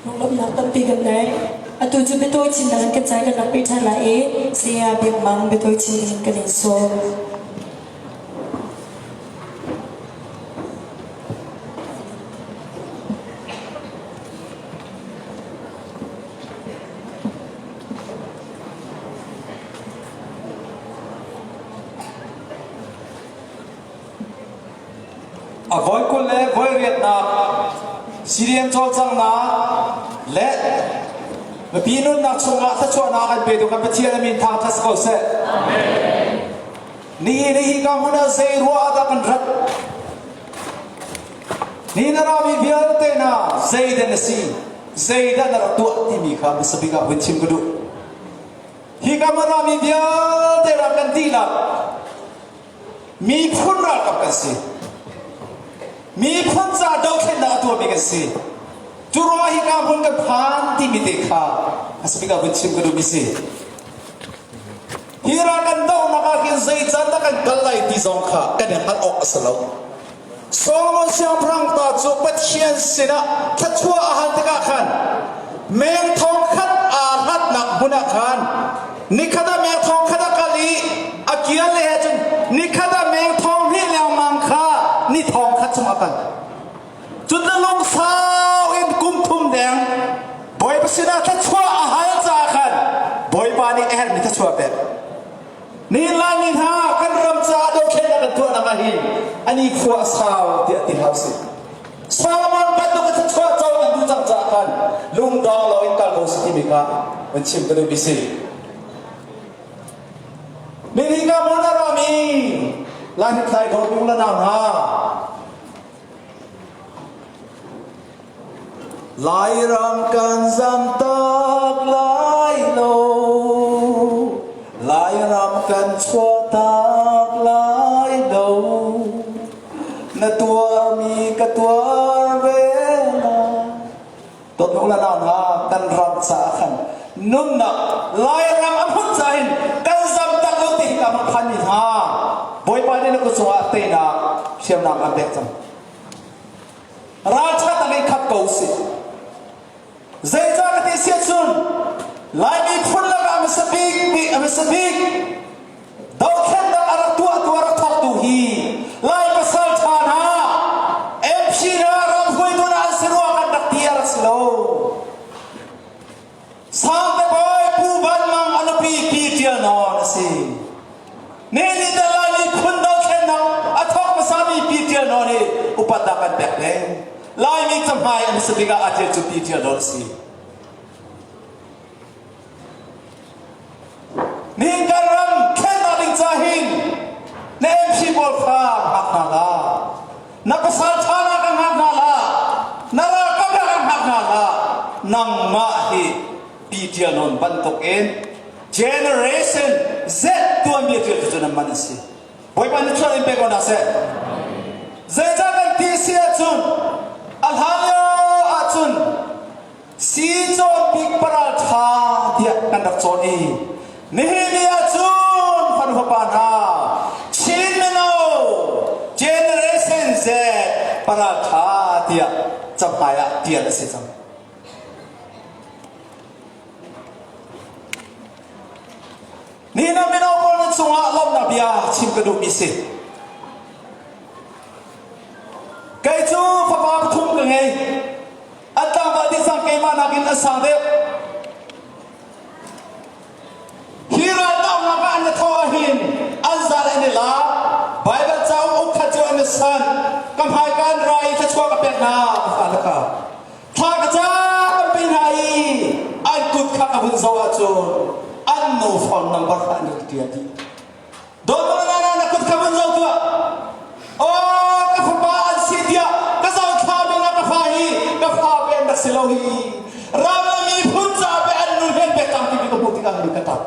Lunglawmhnak tampi kan ngei. Atu cu biatawi chinnak in kan cai kan rak peh ṭhan lai i Saya Biak Mang biatawi chin in kan in sawm. A voi 20 le voi riatnak CDM cawlcanghnak le mipi nunnak chungah thluachuahnak an petu kan Pathian a min thangṭhat si ko seh. Nihin hi ka hmun ah zei ruah ah dah kan rat? Ni na rami vialte hna zeidah na si? Zeidah na rak tuah timi kha hmasa bik ah hun chim ka duh. Hi ka hmun rami vialte rak kan dihlak miphun ralkap kan si. Miphun ca dothlennak a tuahmi kan si. Cu ruangah hi ka hmun kan phan timi te kha hmasa bik ah vun chim ka duhmi si. Hi ral kan dohnak ah khin zei can dah kan kal lai ti zong kha kan i hngalh awk a si lo. Solomon siangpahrang pa cu Pathian sinah thluachuah a hal tikah khan meng thong khat aa hlatnak hmun ah khan nikhat ah meng thong khat a kal i a kial le he cun nikhat ah meng thong hnih lengmang kha ni thong khat chung a kal. Cun na lungsau in kum thum deng Bawipa sinah thluachuah a hal caah khan Bawipa nih a herhmi thluachuah pek. Nihin Laimi hna kan ram caah dothlennak kan tuahnak ah hin ani khua a sau tiah ti hlah usih. Solomon bantuk in thluachuah co kan duh cang caah khan lungdong loin kal ko si timi kha van chim ka duhmi si. Nihin ka hmun a rami Lai Thlai Dawr la nau hna Lairam kan zamtak lai lo Lairam kan chuahtak lai lo Na tuarmi ka tuar ve lai Dawtnak le nau hna kan ram caah khan nunnak Lairam a hmun caah hin kan zamtak lo ti hi ka phan mi hna Bawipa nih na kut cungah teinak hriamnam an pek cang. Ralṭha tak in khat ko usih. Zeicah ka ti si ahcun Laimi phun lakah a hmasa bik nih a hmasa bik dothlennak a rak tuahtu a rak thawktu hi Lai pasal ṭha hna MP hna ram hruaitu hna an si ruang an rak ti a rak si lo. Sangte Bawi Pu Van Mang a nupi Pi Ṭial Nawn a si. Nihin ni Laimi phun dothlennak a thawk hmasami Pi Ṭial Nawn hi upatnak kan pek peng. Laimi cahmai an si tikah a ṭial cu Pi Ṭial Nawn a si. Nihin kan ram thlennak ding ca hin na MP pawl kha hngak hna la. Na pasal ṭha na ka hngak hna la. Na ralkap na ka hngak hna la. Nangmah hi Pi Ṭial Nawn bantuk in Generation Z tuanbia ṭial cu nan man a si. Bawipa nih chuah in pe ko hna seh. Zeicah kan ti si ahcun a hlan lio ahcun si cawn bik paral ṭha tiah kan rak cawn i nihin ni ahcun fanu fapa hna Chin mino Generation Z paral ṭha tiah cahmai ah ṭial a si cang. Nihin ah mino pawl nan cungah lawmhnak bia chim ka duhmi si. Kei cu fapa pathum ka ngei. An tlangval dih cang keimah nakin an sang deuh. Hi raldohnak ah an i thawh ahhin an zal an i la. Baibal cauk ahcun an nu phone number kha an rak ṭial dih. Dawtnak na na kut kha vun zoh tuah. Aw ka fapa an si tiah ka zohthla men ah ka fa hi ka fa pe an rak si lo hi. Ram le miphun ca pe an nun hen pek cang timi ka hmuh tikah hin ka ṭap.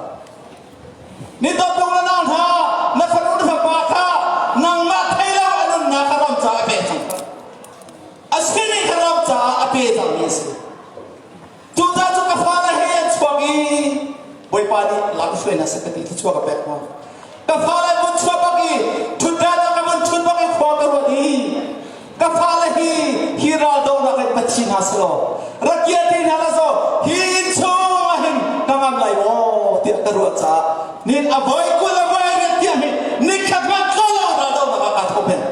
Ni dawtnak na nau hna na fanu na fapa kha nangmah thei lo a nunnak kha ram caah a pek cang. A sining kha ram caah a pe cangmi a si. Cucaah cu ka fale he an chuak i Bawipa nih lam hruai hna seh ka ti thluachuah ka pek hna. Ka fale vun chuak bak i ṭhutdan ah ka vun ṭhut bak i khua ka ruat i ka fale hi hi raldohnak in va thi hna selaw rak kir ti hna la zaw hi inn chung ah hin ka ngam lai maw tiah ka ruah caah nin a voi 20 a voi riat tiang hi nikhat hmanh tlo lo raldohnak ah kaa thawh peng.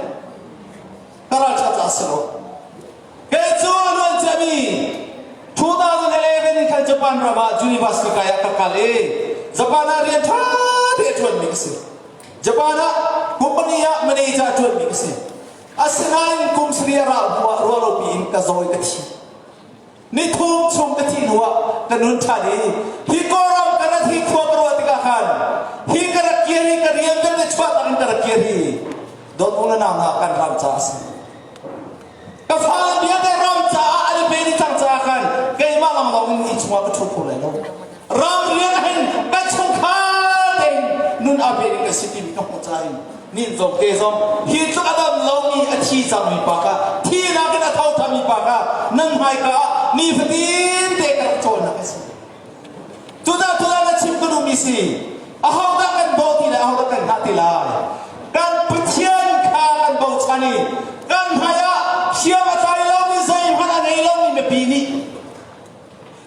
Ka ralṭhat caah si lo. Kei cu a luan ciami 2011 in khan Japan ram ah university kai ah ka kal i Japan ah rian ṭha te a ṭuanmi ka si. Japan ah company ah manager a ṭuanmi ka si. Asinain kum sarih a rauh hnuah ruahlopi in ka zaw i ka thi. Nithum chung ka thih hnuah ka nun ṭhan i hi Kawlram ka rat hi khua ka ruah tikah khan hi ka rak kir hi ka rian vialte chuah tak in ka rak kir hi dawt u le nau hna kan ram caah a si. Ka fale vialte ram caah an i pe dih cang caah khan keimah lawnglawng in ni chungah ka ṭhu kho lai lo. Ram rian ah hin ka chungkhar tein nun aa pe ding ka si timi ka hmuh caah hin nin zong ke zong hi tluk a dam lomi a thi cangmi pa kha thinak in a tho ṭhanmi pa kha nan hmaika ah nifatin te ka rak cawnnak a si. Cudah cudah na chim ka duhmi si ahodah kan bawh ti lai ahodah kan hngah ti lai kan Pathian kha kan bochan i kan hmai ah hriam a tlai lomi zeihmanh a ngei lomi mipi nih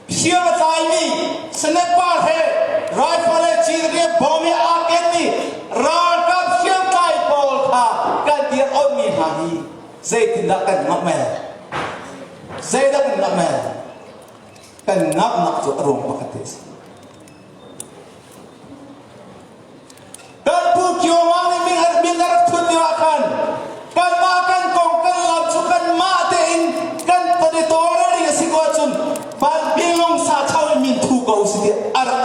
hriam a tlaimi sniper he rifle he cin bom he aa kenmi ralkap hriamtlai pawl kha kan dir onmi hna hi zeitindah kan ngamh mel zeidah kan ngamh mel kan ngamhnak cu a ruang pakhat te a si Kan Pu Kio Mang nih min min a rak thut lio ah khan kanmah kan kong kan lam cu kanmah tein kan kan i tawlrel ding a si ko ahcun van sa chau in min thu ko si tiah a rak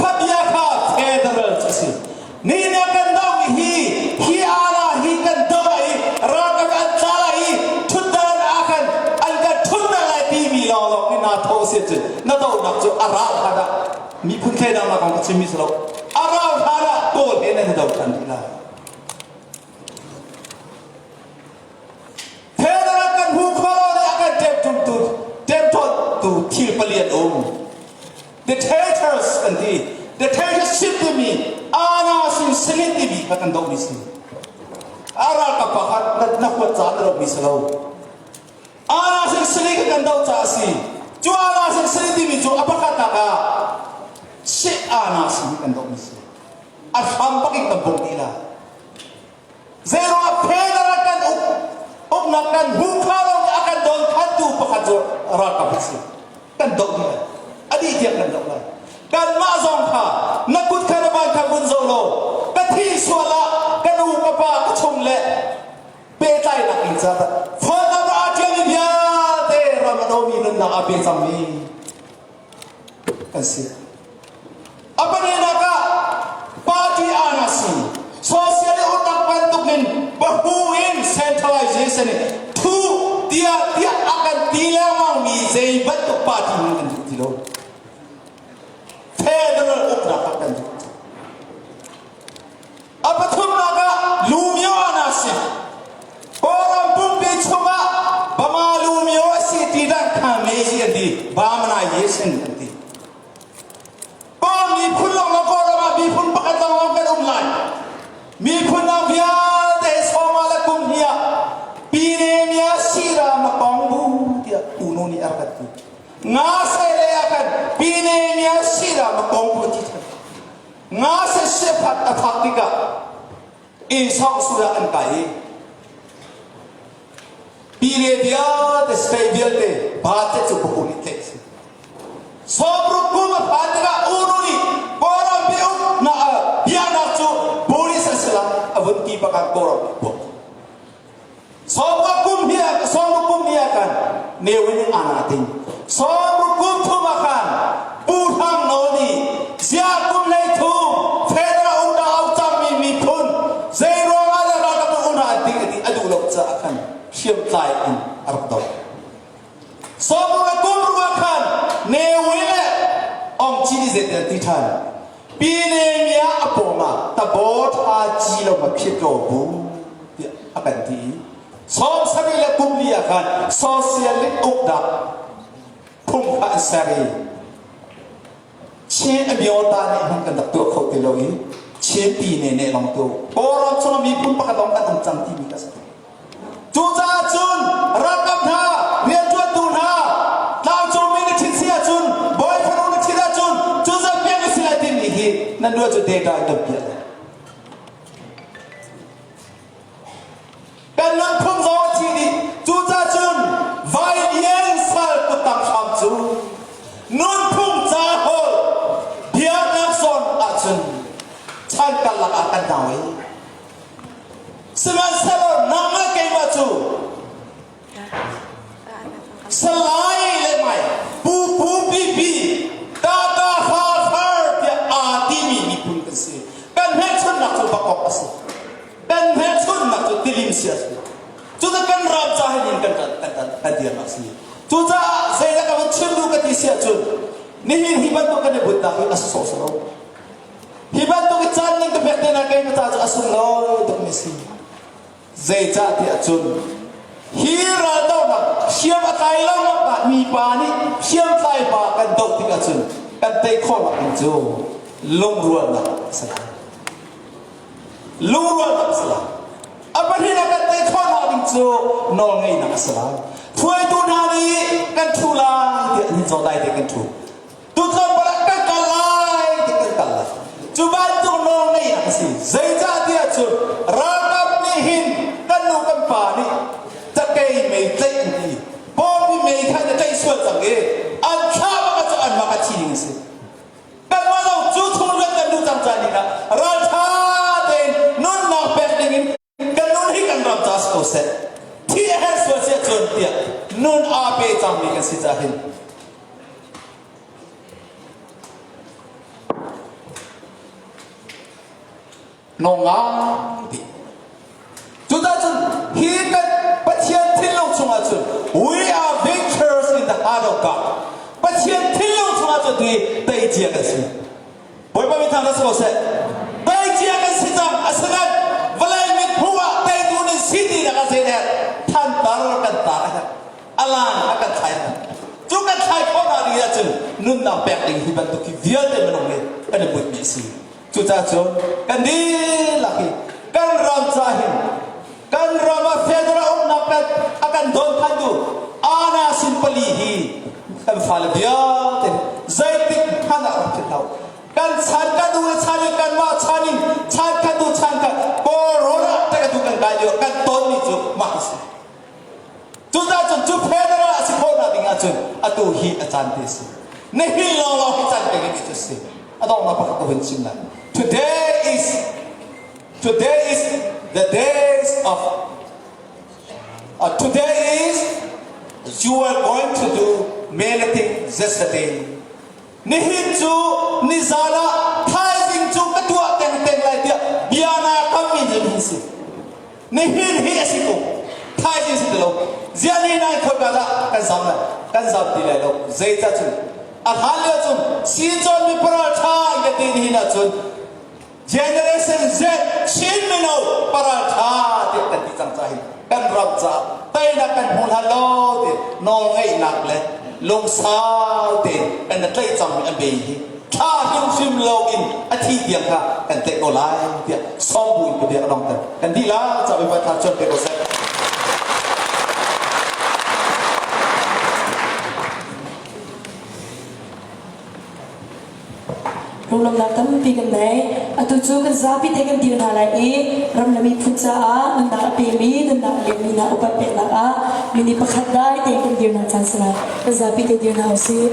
kha bia kha federal cu a si. Nihin ah kan dohmi hi hi ala hi kan doh i ralkap an tla lai i thutdan ah khan an kan thutdan lai timi lawnglawng hi naa thawh si ahcun na dohnak cu a ral hlan ah miphun thleidannak kong ka chimmi si lo a ral hlan ah kawl he nan i do ṭhan rih lai. Federal kan hmu kho lo nih a kan ṭemṭumtu ṭemṭawntu thil pali an um. Dictators kan ti. Dictatorship timi ana sin senate timi kha kan dohmi si. A ralkap pakhat na, na huat caah na dohmi si lo. Ana sin senate kha kan doh caah a si. Cu ana sin senate timi cu a pakhatnak ah si ana sin kan dohmi si. A hram bak in kan bawmh dih la. Zeiruangah federal kan uk uknak kan hmu kho lo a kan dawnkhantu pakhat cu ralkap a si. Kan doh dih lai. A dih tiang kan doh lai. Kanmah zong kha na kut kha na ban kha vun zo law ka thi sual ah ka nu ka pa ka chung le pehtlainak in ca phone number aa ṭialmi vialte ram a domi nunnak aa pe cangmi kan si. A pahnihnak ah party ana si. Social uknak bantuk in bahu in centralization in thu tiah tiah a kan ti lengmang mi zei bantuk party hmanh kan duh ti lo. Federal uknak kha kan duh. A pathumnak ah Lumio ana si. Kawlram pumpi chungah Bama Lumio a si ti dan kha mezi an ti, Bamana Yesin an ti. Kawl miphun lawnglawng Kawlram ah miphun pakhat lawnglawng kan um lai. Miphun dang vialte sawma le kum hnih ah Pinemia Sira Makong bu tiah Unu nih a rak kan ti. Nga se le ah khan Pinemia Sira Makong bu ti than. Nga se sephat a phak tikah inn sawng sur ah an kai i Pile vialte state vialte budget cu buku nih tlaih a si. Sawmruk kum a phan tikah Unu nih Kawlram biauk na biaknak cu Buddhist a si lai a vun ti bak ah Kawlram nih buak. Sawmruk kum hi sawmruk kum hi ah khan Ne Win nih ana ting. Sawmruk kum thum ah khan Pu Hla. Tabo tha ci lo ma phit lo bu tiah a kan ti i 74 le kum li ah khan socialist uknak phung kha an ser i Chin amyota nih hman kan rak tuah kho ti lo i Chin ti ne ne long tu Kawlram chung miphun pakhat lawng kan um cang timi ka si. Cucaah cun ralkap hna, rianṭuantu hna, tlangcungmi na ṭhit si ahcun, bawi fanu na ṭhit ahcun, cu zat piak na si lai timi hi nan ruah cu data in kan piah lai. Kan nunphung zong a thi dih. Cucaah cun vai lian sal kuttang hram cu nunphung ca holh biaknak zawn ahcun chan karlak ah kan nau i Sihmanhsehlaw nang le keimah cu Salai le mai pu pu pi pi ta ta fa far tiah aa timi miphun kan si. Kan hmelchunhnak cu bakok a si. Kan hmelchunhnak cu tilim si a si. Cucu kan ram ca hin in kan kan kan kan dirnak si. Cucaah zeidah ka van chim duh ka ti si ahcun nihin hi bantuk kan i butnak hi a sawsawh lo. Hi bantuk i caan nan ka pek te na kei na ca cu a sunglawi tukmi si. Zeicah tiah cun hi raldohnak hriam a tlai lo ah mipa nih hriamtlai pa kan doh tik ahcun kan tei khawhnak ding cu lungrualnak a si lai. Lungrualnak a si lai. A pahnihnak kan tei khawhnak ding cu nawlngeihnak a si lai. Hruaitu hna nih kan ṭhu lai tiah an zawdai te kan ṭhu. Tutlawmpal ah kan kal lai ti kan kal lai. Cu bantuk nawl ngeihnak a si. Zeicah tiah cun ralkap nih hin kan nu kan pa nih cakei mei tlaih an ti. Bawmi mei kha na tlaih sual cang i an thlah bak ah cu an mah a thi ding a si. Kanmah zong cu chung rian kan duh cang caan ding ah ralṭha tein nunnak pek ding in kan nun hi kan ram ca si ko seh thi a herh sual si ahcun tiah nun aa pe cangmi kan si caah hin nongai ti cucaah cun hi kan Pathian thinlung chungah cun we are victors in the heart of God Pathian thinlung chungah cun hi tei cia kan si Bawipa min thang si ko seh. Tei cia kan si cang asinain vawlei mit hmuh ah teitu nan si ti nak ah zeidah thantar kan tar a herh. Alan a kan thlai a Cu kan thlai khawh hna ding ahcun nunnak pek ding hi bantuk hi vialte minung nih kan i putmi a si. Cucaah cun kan dihlak hi kan ram ca hin kan ram ah federal uknak kan a kan don thantu ana sin pali hi kan fale vialte zeitik hmanh ah rak philh hlah kan chan kan u le chan in kanmah chan in chan khat u chan khat kawlrawn ah kan tu kan kai lio kan tonmi cu mah hi si cucaah cun cu federal a si khawhnak ding ahcun atu hi a caan te si nihin lawnglawng hi caan pek in cu si a donghnak pakhat ka hun chim lai today is Today is the days of uh, today is you are going to do many things yesterday. Nihin cu nizan ah thaizing cu ka tuah tengteng lai tiah bia naa kammi hi hin si. Nihin hi a si ko. Thaizing si ti lo. Ziah ni nai khoi ka dah kan zam lai. Kan zam ti lai lo. Zeicah cun a hlan lio cun si cawn mi paral ṭha in ka ti nihin ahcun Generation Z Chin mino paral ṭha tiah kan ti cang ca hi kan ram caah teinak kan hmu hlan lo ti nawlngeihnak le lungsau tein kan na tlaih cangmi an bei hi thla hrimhrim lo in a thi tiang kha kan tlaih ko lai tiah sawm bu in ka bia ka dongter kan dih la ca bai thla chuan pe ko seh Lunglawmhnak tampi kan nei. Atu cu kan zapi te kan dir hna lai i ram le miphun caah nunnak a pemi, nunnak a liammi hna upat peknak ah minute pakhat dai tein kan dirnak caan si lai. Kan zapi te dir hna usih.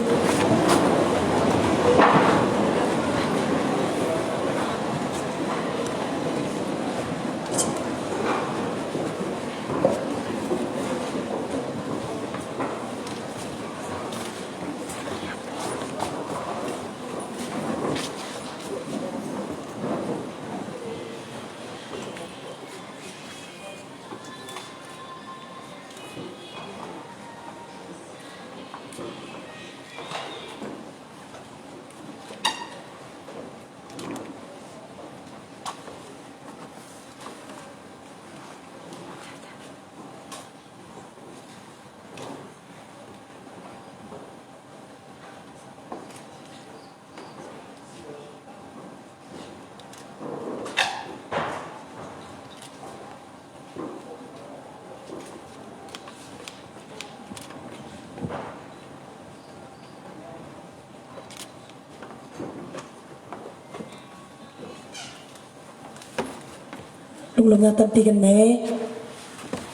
Lunglawmhnak tampi kan nei.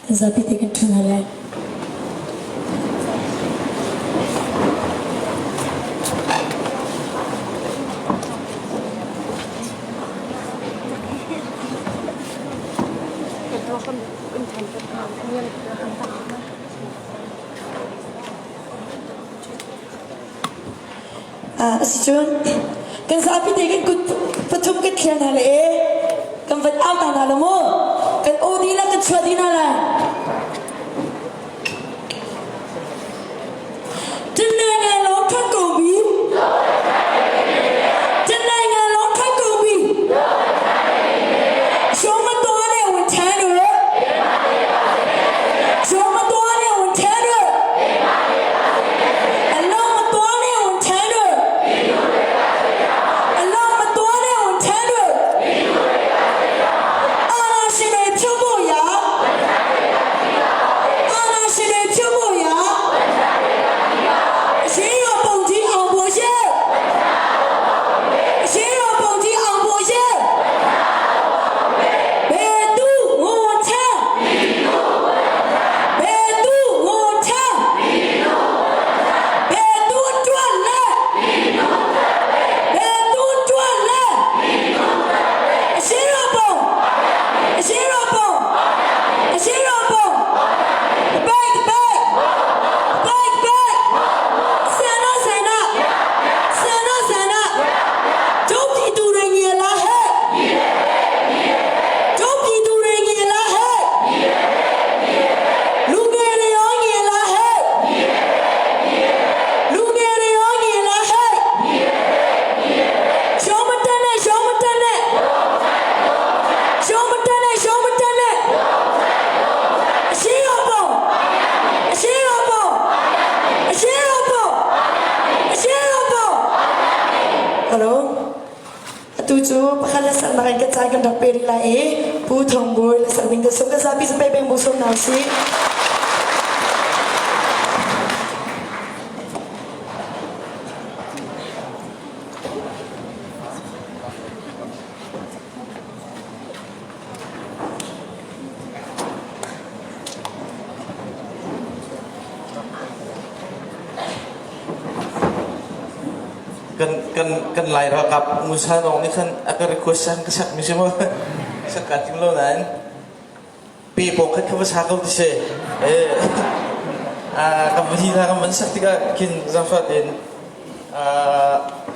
Kan zapi te kan ṭhu hna lai. Asicun kan zapi te kan kut pathum kan thliar hna le e kan van au ta hna lo mu kan aw dihlak kan chuah dih hna lai. တနိုင်ငံလုံးထွက်ကုန်ပြီတနိုင်ငံလုံးထွက်ကုန်ပြီရုံးမတော်တဲ့ဝန်ထမ်းတွေရုံးမတော်တဲ့ဝန်ထမ်းတွေအလုံးမတော်တဲ့ဝန်ထမ်းတွေအလုံးမတော်တဲ့ဝန်ထမ်းတွေအာဏာရှင်တွေဖြုတ်ဖို့ရာအာဏာရှင်တွေဖြုတ်ဖို့ရာ အရှိရောပုံကြီးအောင်ပေါ်ရဲ့အရှိရောပုံကြီးအောင်ပေါ်ရဲ့ဘယ်သူဝန်ချဘယ်သူဝန်ချဘယ်သူတွက်လဲဘယ်သူတွက်လဲအရှိရောပုံအရှိရောပုံအရှိရောပုံဘိုက်ဘိုက်ဘိုက်ဘိုက် ဆန္ဒဆန္ဒဆန္ဒဆန္ဒကျုပ်ပြည်သူတွေငယ်လားဟဲ့ကျုပ်ပြည်သူတွေငယ်လားဟဲ့လူငယ်တွေရောငယ်လားဟဲ့လူငယ်တွေရောငယ်လားဟဲ့ရှုံးမတက်နဲ့ရှုံးမတက်နဲ့ရှုံးမတက်နဲ့ရှုံးမတက်နဲ့အရှိရောပုံအရှိရောပုံအရှိရောပုံ အရှင်းတော့ပေါ့ဟယ်လိုအတူတူပခလဆန်မကန်ကစားကန်တော့ပေရီလာအေပူထုံဘိုလဆန်ဒင်းကဆုကစားပိစပေပေမူဆုံနာစီ Kan kan kan Lai ralkap Musa Nong nih khan a ka request sang ka sak mi si mo sak ka tim lo nain pe pawng khat kha va sa ko ti si eh kan van hi hna kan van sak tikah khin zaangfah tein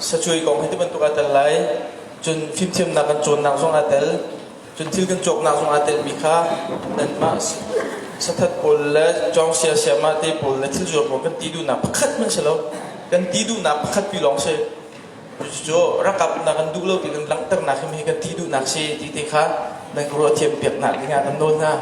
sacuai kong hi ti bantuk aa tel lai cun fimthiamnak kan cawnnak zong aa tel Cun thil kan cawknak zong aa telmi kha nanmah sathat pawl le cawng siasiamah te pawl le thil zuar pawl kan ti duhnak pakhat hmanh si lo. Kan ti duhnak pakhat pi lawng si. Cucu rakap na kan duh lo ti kan langhternak hi kan ti duhnak si ti te kha nan ka ruah thiam piaknak dingah kan nawl hna.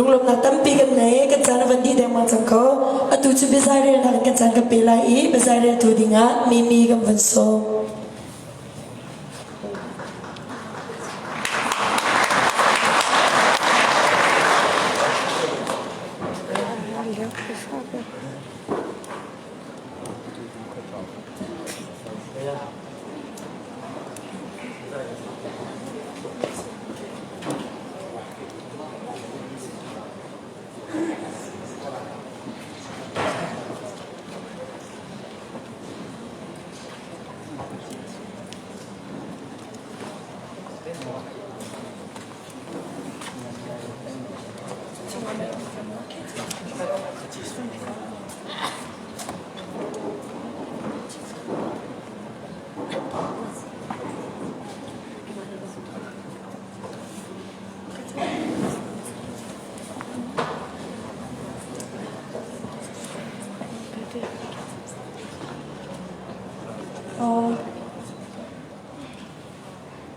Lunglawmhnak tampi kan nei. Kan caan a van dih dengmang cang ko. Atu cu biazai relnak in kan caan kan pe lai i biazai reltu dingah Mimi kan van sawm.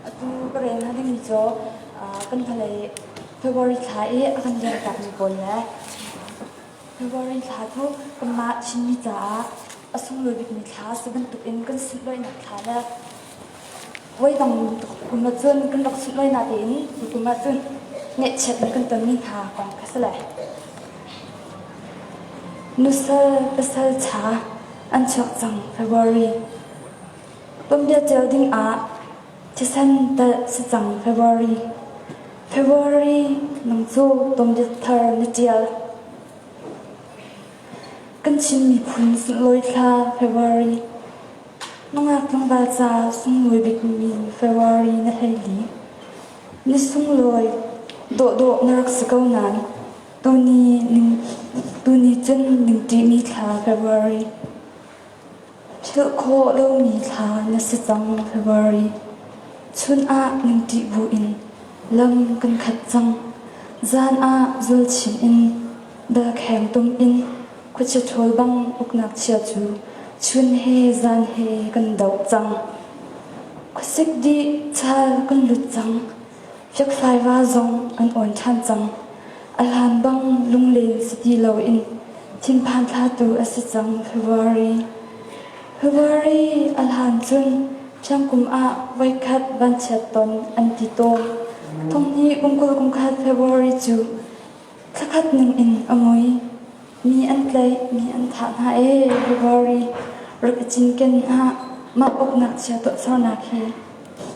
Atu ka rel hnga dingmi cu kan vawlei February thla i a kan liamtakmi pawl le February thla cu kanmah Chinmi caah a sunglawi bikmi thla a si bantukin kan sunhlawihnak thla le voidang kum ahcun kan rak sunhlawih natein tukum ahcun ngaihchiatnak kan tonmi hna kong kha si lai. Nusal pasal cha an chuak cang February. Tuanbia ṭial ding ah thisen telh si cang February. February nang cu tuanbia thar na ṭial. Kan Chin miphun sunlawi thla February. Nungak tlangval ca sunglawi bikmi February na hleili. Ni sunglawi dawhdawh na rak si ko nain tuni ning tuni cun ningṭihmi thla February. Philh khawh lomi thla na si cang February. Chun ah ningṭih buin lam kan khat cang. Zan ah zualchin in belkheng tum in khuachia ṭhawl bang uknak chia cu chun he zan he kan doh cang. Khuasik dih chal kan lut cang. Fiakfai va zong an awn ṭhan cang. A hlan bang lunglen si ti loin thinphan thlatu a si cang February. February a hlan cun ṭhiangkum ah voikhat vanchiat ton an ti tawn. Thonghnih kum 20 kum khat February cu thlakhat ning in a mui. Mi an tlaih, mi an thah hna ee February rak i cinken hna. Mah uknak chia tuahsernak hi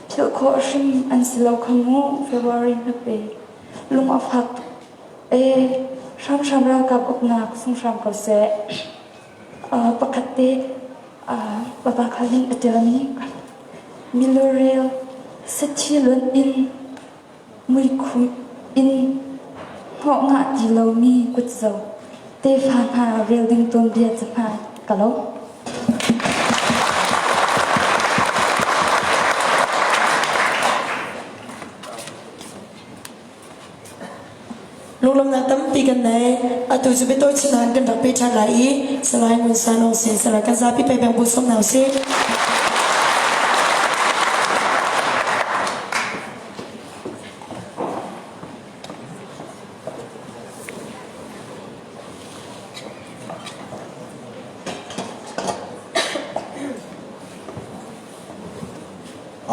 philh khawh hrim an si lo kha mu February hmape. Lung a fak tuk ee. Hramhram ralkap uknak sung hram ko seh. Pakhat te papa khal in a ṭialmi milurel sathi luanh in muikhum in hnawh ngah ti lomi kutzo tefa hna rel ding tuanbia cahmai ka lo. Lunglawmhnak tampi kan nei. Atu cu biatawi chin kan rak pe ṭhan lai i Salai Ngun San Aung Sin Salai kan zapi pei beng bu sawm hna usih.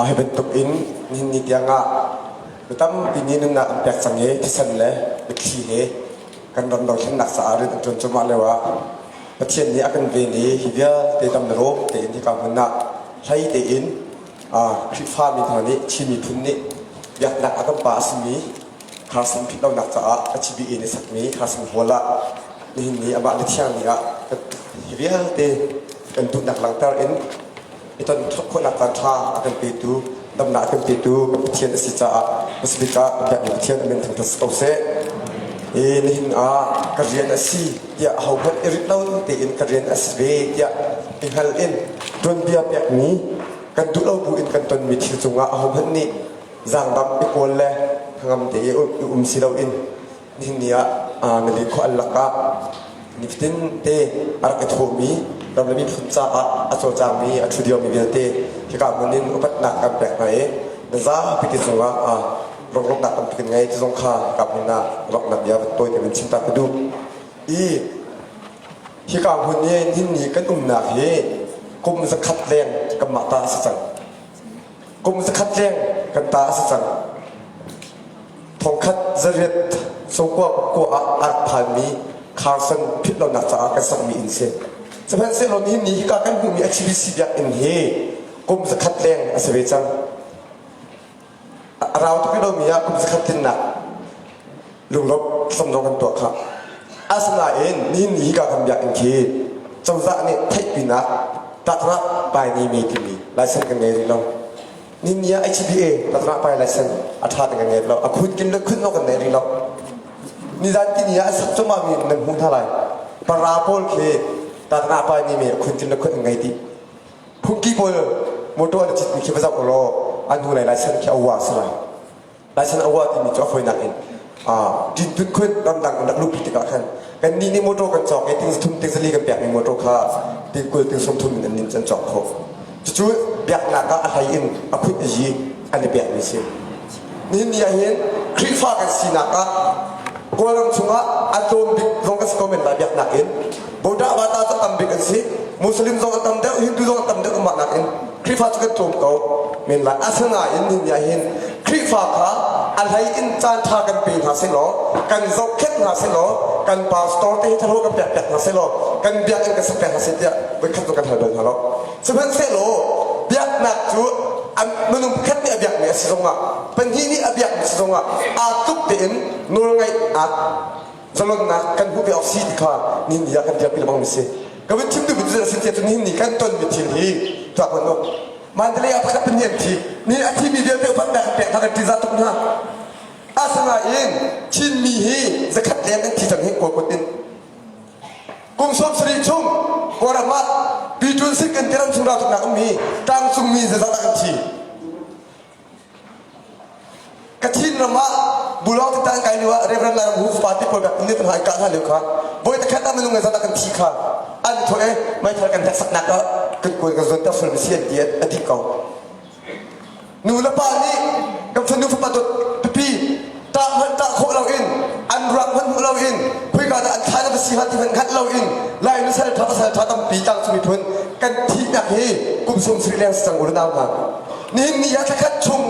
Hi bantuk in nihin ni tiang ah mi tampi nih nunnak an pek cang i thisen le mitthli he kan ram dothlennak caah rian an ṭuan cuahmah lio ah Pathian nih a kan ven i hi vialte dam le rawp tein hika hmun ah hlei tein Khrihfa mi hna nih Chin miphun nih biaknak a kan pa a simi Carson philhlonak caah a CBA nih sakmi Carson Hall ah nihin ni amah ni thiang ni ah hi vialte kan duhnak langhter in i ton khawhnak caan ṭha a kan petu damnak a kan petu kan Pathian a si caah Pacific ah biakmi Pathian a min thangṭhat si ko seh. I nihin ah ka rian a si tiah ahohmanh i rit lo tein ka rian a si ve tiah i hngal in tuanbia pekmi kan duh lo bu in kan tonmi thil cungah ahohmanh nih zaangdam i kawl le hnangam te i um si loin nihin ni ah na len khawh an lakah nifatin te a rak i thawhmi ram le miphun caah a cawlcangmi a ṭhu diomi vialte hika hmun in upatnak kan pek hna i na zapi te cungah. Ronglawmhnak tampi kan ngei. Cu zong kha hika hmun ah rawknak bia van tawi te van chim ta ka duh. I hika hmun i nihin ni kan umnak hi kum zakhat leng kanmah ta a si cang. Kum zakhat leng kan ta a si cang. Thongkhat zariat sungkua kua ah a rak phanmi Carson philh lonak caah kan sakmi inn si. Sihmanhsehlaw nihin ni hika kan hmuhmi HBC biakinn hi kum zakhat leng a si ve cang. A rau tuk lomi ah kum zakhat tlinnak lunglawmh thlacam kan tuah khah. Asinain nihin ni hika kan biakinn khi cozah nih theihpinak tatrak pai ni mi timi license kan ngei rih lo. Nihin ni ah HBA tatrak pai license a ṭha te kan ngei lo. A khun kin le khun kan nei rih lo. Nizan tini ah a sak cuahmah mi nan hmuh hna lai. Para pawl khi tatrak pai ni mi a khun kin le khun an ngei dih. Phungki pawl motor an citmi khi va zoh law an hnu lei license khi a ua si lai. License a ua timi cu a fawinak in tintun khun ramdang in rak luhpi tikah khan kan nih nih motor kan cawk i ting thum ting zali kan pekmi motor kha ting kul ting sum thum in an nin an cawk khawh. Cucu biaknak ah a hlei in a khut a yi an i pekmi si. Nihin ni ah hin Khrihfa kan sinak ah Kawlram chungah a tlawm bik zong kan si ko men lai biaknak in Buddha Vata cu tam bik an si Muslim zong an tam deuh Hindu zong an tam deuh kanmah nakin Khrihfa cu kan tlawm ko men lai asinain nihin ni ah hin Khrihfa kha a hlei in caan ṭha kan pe hna sehlaw kan zohkhenh hna sehlaw kan pastor te hi thalo kan pek piak hna sehlaw kan biakinn kan sak piak hna seh tiah voikhat zong kan hal bal hna lo sihmanhsehlaw biaknak cu minung pakhat nih a biakmi a si zongah pahnih nih a biakmi si zongah aa tluk tein nawlngaihnak zalonnak kan hmuh ve awk si ti kha nihin ni ah kan dirpi lengmang mi si ka vun chim duhmi cu a si tiah cun nihin ni kan tonmi thil hi tuak hmanh u Mandalay ah pakhat pahnih an thi ni a thimi vialte upatnak kan pek hna kan ṭihzah tuk hna asinain Chinmi hi zakhat leng an thi cang hi kawl kut in kum 70 chung Kawlram ah Pitun Sik kan tiram chung raltuknak ummi tlangcungmi zeizat ah kan thi Kachin ram ah bulawng ti tang kai lio ah Reverend Lai Ram Hu party pawl rak ni hna ka hna lio kha voi takhat ah minung zat ah kan thi kha an tho e meithal kan hneksaknak ah kan kuan kan zuan ter sul si an ti a dik ko nu le pa nih kan fanu fapa dawt pipi tah hmanh tah khawh loin an ruak hmanh hmuh loin khoika dah an thla na va si hnga ti hmanh hngalh loin lai nusal tha pasal tha tampi tlangcung miphun kan thihnak hi kum sum sri leng si cang u le nau hna nihin ni ah thlakhat chung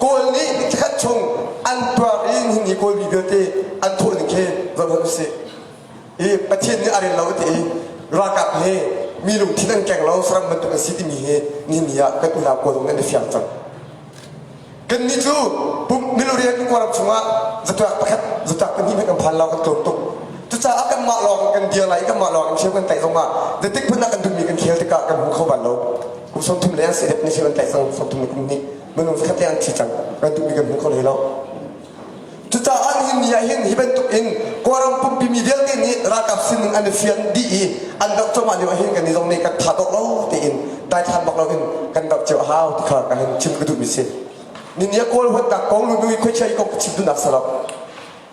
kawl nih thlakhat chung an tuar i nihin ni kawl mi vialte an thawh ning khi zoh hmanh usih i Pathian nih a rel lo ti i ralkap hi mi lungthin an keng lo saram bantuk an si timi hi nihin ni ah kan unau kawl zong nih an i fiang cang Kannih cu milurian kawlram chungah zatuak pakhat zatuak pahnih hmanh kan phan lo kan tlawm tuk. Cucaah kanmah lawng kan dir lai i kanmah lawng in khel kan tlaih zongah zeitik hmanh ah kan duhmi kan khel tikah kan hmu kho bal lo. Kum 30 leng si ni khel an tlaih cang 30 le kum hnih minung zakhat leng an thi cang kan duhmi kan hmu kho hlei lo. Cucaah nihin ni ah hin hi bantuk in Kawlram pumpi mi vialte nih ralkap sining an i fian dih i an doh cuahmah lio ah hin kan zong nih kan tha dawh lo tein daithlan bak loin kan doh cio a hau ti kha ka hin chim ka duhmi si. Nihin ah Kawl huatnak kong lunui khuachia i kong ka chim duhnak si lo.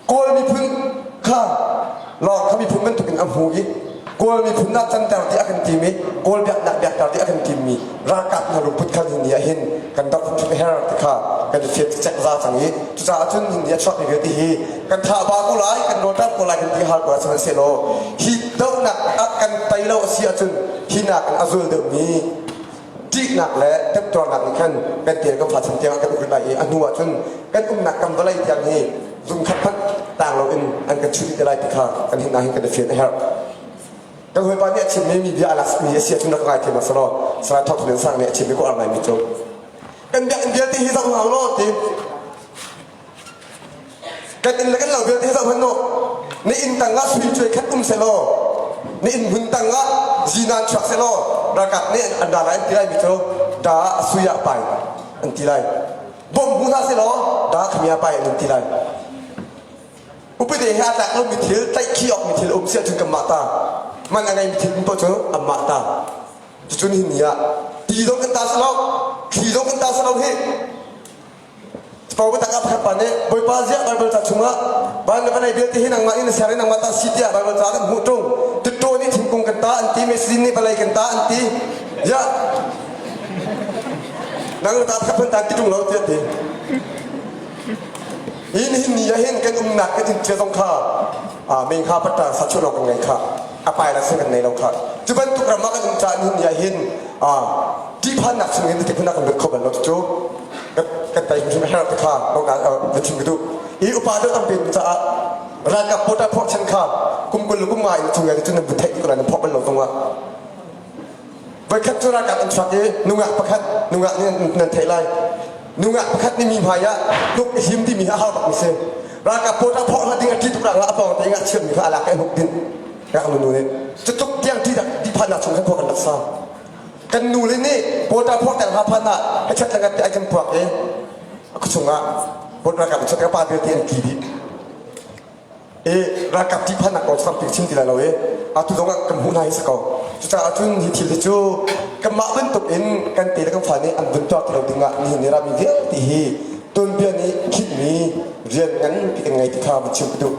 Kawl miphun kha lawng kha miphun bantuk in a hmu i Kawl miphun ah canter dih a kan tim i Kawl biaknak biakter dih a kan timmi ralkap hna lungput kha nihin ni ah hin kan doh hrimhrim a herh ti kha kan i fian cek za cang i cucaah cun nihin ni a chuakmi vialte hi kan thah ba ko lai kan rawlṭam ko lai kan ti hal ko lai sihmanhsehlaw hi dohnak ah kan tei lo a si ahcun hi nakin a zul deuhmi ṭihnak le temtuarnak nih khan kan tel kan fa chan tiang ah kan uk lai i a hnu ah cun kan umnak kam vawlei tiang hi zungkhat hmanh tang loin an kan chuh dih te lai ti kha kan hin hin kan i fian a herh. Kan hawipa nih a chimmi mi bia a lakmi a si ahcun rak ngai thiam hna selaw Salai Thawng Lian Sang nih a chimmi ko ar ngaimi cu kan biakinn vialte hi zoh hna law ti Kan inn le kan lo vialte hi zoh hmanh u. Na inn tangah sui cuai khat um sehlaw, na inn hmun tangah zinan chuak sehlaw, ralkap nih an ra lai an ti lai mi cu da a sui ah pai an ti lai. Bom hmu hna sehlaw da khamia pai an ti lai. Upade he aa tlak lomi thil, tlaihkhih awk mi thil um si ahcun kanmah ta. Man a ngeimi thil um paoh cu anmah ta. Cucu nihin ni ah ti zong kan ta si lo, thli zong kan ta si lo hi. Capo biatak ah pakhat pa nih Bawipa ziah Baibal ca chungah van le vawlei vialte hi nangmah nih na ser i nangmah ta si tiah Baibal ca kan hmuh ṭung. Tutṭaw nih thingkung kan ta an ti, Mesidin nih vawlei kan ta an ti. Ziah nang le ta pakhat hmanh ta an ti ṭung lo tiah ti. Hi nihin ni ah hin kan umnak kan inn cia zong kha mengha patta sa chuah lawng kan ngei kha a pai la kan nei lo kha. Cu bantuk ram ah kan um caah nihin ni ah hin ṭihphannak chung in ti phun ah kan lut kho bal lo cu kan tai hrimhrim a herh ti kha na chim ka duh. I upa deuh tampi caah ralkap porter phorh chan kha kum 20 le kum nga in chung cun nan vun theih ko lai nan phorh bal lo zong ah Voikhat cu ralkap an chuak i nungak pakhat nungak nih nan theih lai. Nungak pakhat nih mi hmai ah hnuk i him timi hi a har bakmi si. Ralkap pawl rak phorh hlah ding a ṭih tuk ruangah a pawng te ngakchia mi kha a lak i a hnuk dinh. Ngaknu nu nih cutluk tiang ṭih ṭihphannak chung khan khua kan rak sa. Kan nu le nih pawta phorh ter hna phan ah hechet le ngat te ai kan puak i a khuachung ah ralkap an chuak i a pa vialte an tli dih. I ralkap ṭihphannak kong tampi chim ti lai lo i atu zong ah kan hmuh hna hi si ko. Cucaah cun hi thil hi cu kanmah bantuk in kan te le kan fa nih an vun tuar ti lo ding ah nihin ni rami vialte hi tuanbia nih khinhmi rian nganpi kan ngei ti kha van chim ka duh.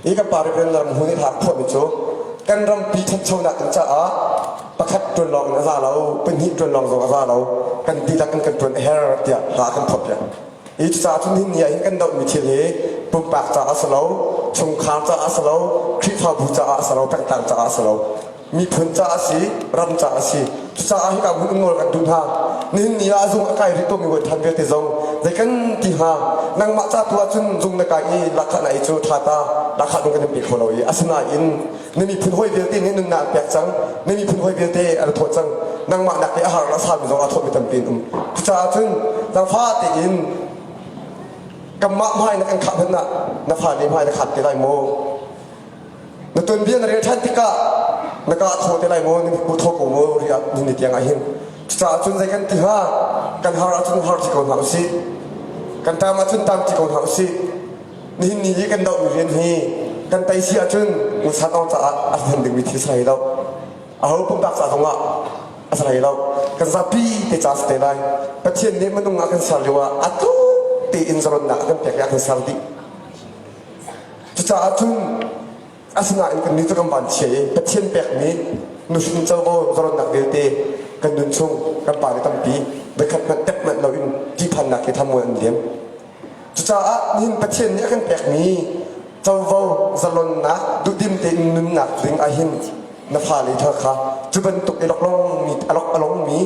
Hi kan pa Reverend Ram Hu nih hla a phuahmi cu kan rampi ṭhanchonak ding caah pakhat ṭuan lawng in a za lo, pahnih ṭuan lawng zong a za lo, kan dihlak in kan ṭuan a herh tiah hla a kan phuahpiak. Hi cucaah cun hin ni ah hin kan dohmi thil hi pumpak caah a si lo, chungkhar caah a si lo, Khrihfabu caah a si lo, pengtlang caah a si lo. Miphun caah a si, ram caah a si. Cucaah hika hmun um nawl kan duh hna. Nihin ni ah a zung a kai rih komi hawi ṭhan vialte zong zei kan ti hnga? Nangmah ca tu ahcun zung na kai i lahkhah na ei cu ṭha ta, lahkhah dong kan in pe kho lo i asinain na miphun hawi vialte nih nunnak an pek cang na miphun hawi vialte an thawh cang nangmah nak i a har a sami zong aa thawhmi tampi an um cucaah cun nangfa tein kanmah hmai na kan khah hmanh ah na fale hmai na khat te lai maw na tuanbia na rel ṭhan tikah na ka thaw te lai maw na mitku thaw ko maw riah ni tiang ah hin cucaah cun zei kan ti hnga kan har ahcun har ti ko hna usih kan tam ahcun tam ti ko hna usih Nihin ni i kan dohmi rian hi kan tei si ahcun Ngun Aung caah a hman dingmi thil si hlei lo. Aho pumpak ca zongah a si hlei lo. Kan zapi te ca si te lai. Pathian nih minung a kan ser lio ah a tluk tein zaronnak a kan pek i a kan ser dih. Cucaah cun asinain kannih cu kan vanchia i Pathian pekmi nuhrin covo zaronnak vialte kan nun chung kan pa le tampi voikhat hmanh tep manh loin ṭihphannak he thlamuan an liam. Cucaah nihin Pathian nih a kan pekmi covo zalonnak duhdim tein nunnak ding ahhin na fale hna kha cu bantuk i loklongmi a lok a longmi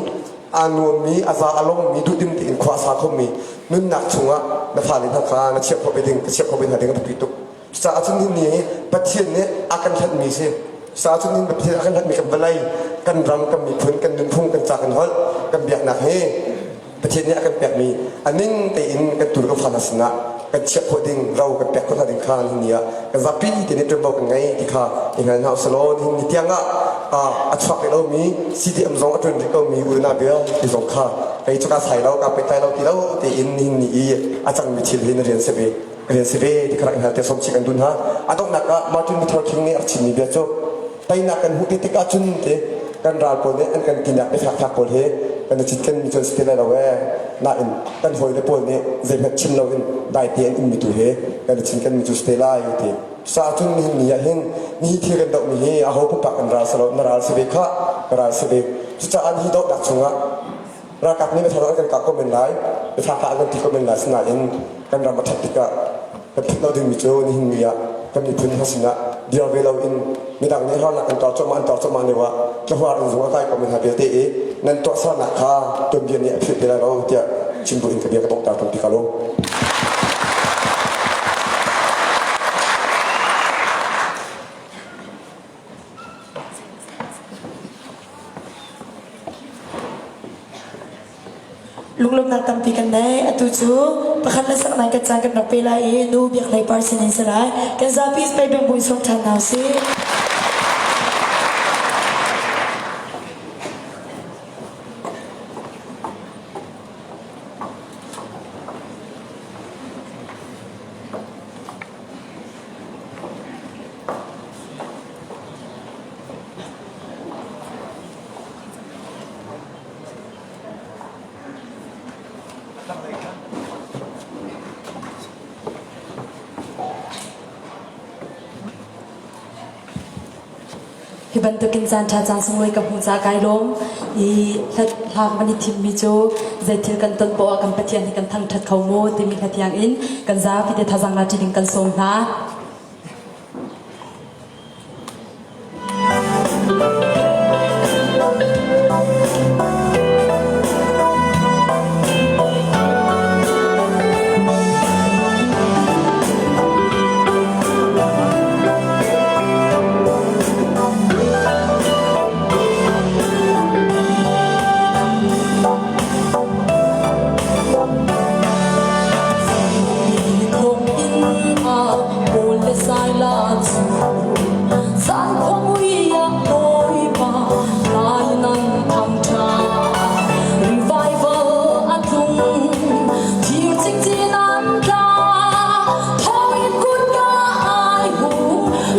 aa nuammi a za a longmi duhdim tein khua a sa khomi nunnak chungah na fale hna kha na chiah khawh ve ding ka chiah khawh ve hna ding a biapi tuk. Cucaah cun nihin ni hi Pathian nih a kan hlanhmi si. Cucaah cun nihin Pathian a kan hlanhmi kan vawlei, kan ram, kan miphun, kan nunphung, kan ca kan holh, kan biaknak hi Pathian nih a kan pekmi a ning tein kan tu le kan fa hna sinah kan chiah khawh ding ro kan pek khawh hna ding kha nihin ni ah kan zapi te nih ṭuanvo kan ngei ti kha i hngal hna usih law nihin ni tiang ah a chuak rih lomi CDM zong a ṭuan rih komi u le nau vialte zong kha kei cu kaa sai lo kaa pehtlai lo ti lo tein nihin ni i a cangmi thil hi na rian si ve rian si ve ti kha rak i hngal te sawm chih kan duh hna a donghnak ah Martin Luther King nih a rak chimmi bia cu teinak kan hmuh ti tikah cun ti kan ral pawl nih an kan tinak biafakfak pawl hi kan i citken mi cu an si ti lai lo ee nain kan hawile pawl nih zeihmanh chim loin daite an ummi tu hi kan i cinken mi cu si te lai ti cucaah cun nihin ni ah hin nihi thil kan dohmi hi aho pumpak kan ral si lo na ral si ve khah ka ral si ve cucaah hi dohnak chungah Ralkap nih meithal an kan kah ko men lai, biafak an kan ti ko men lai, sinain kan ram a ṭhat tikah kan philh lo dingmi cu nihin ni ah kan miphun hna sinah dir ve loin midang nih harnak an tuar cuahmah an tuar cuahmah lio ah tlahuar in zung a kai ko mi hna vialte i nan tuahsernak kha tuanbia nih a philh te lai lo tiah chim bu in ka bia ka donghter tampi ka lawm. Lunglawmhnak tampi kan nei. Atu cu pakhat le sak nai kan caan kan rak pe lai i nu biak hlei par sin in si lai. Kan zapi pei beng buin sawm ṭhan hna usih. Hi bantukin caan ṭha caan sunglawi ka hmuh caah kai lawm. I hla kan i thimmi cu zeithil kan ton poah ah kan Pathian hi kan thangṭhat kho maw timi hla thiang in kan zapi te thazaang la ṭi ding kan sawm hna. Revival a tlung thir cikcin an tla thawngin kutka ai hung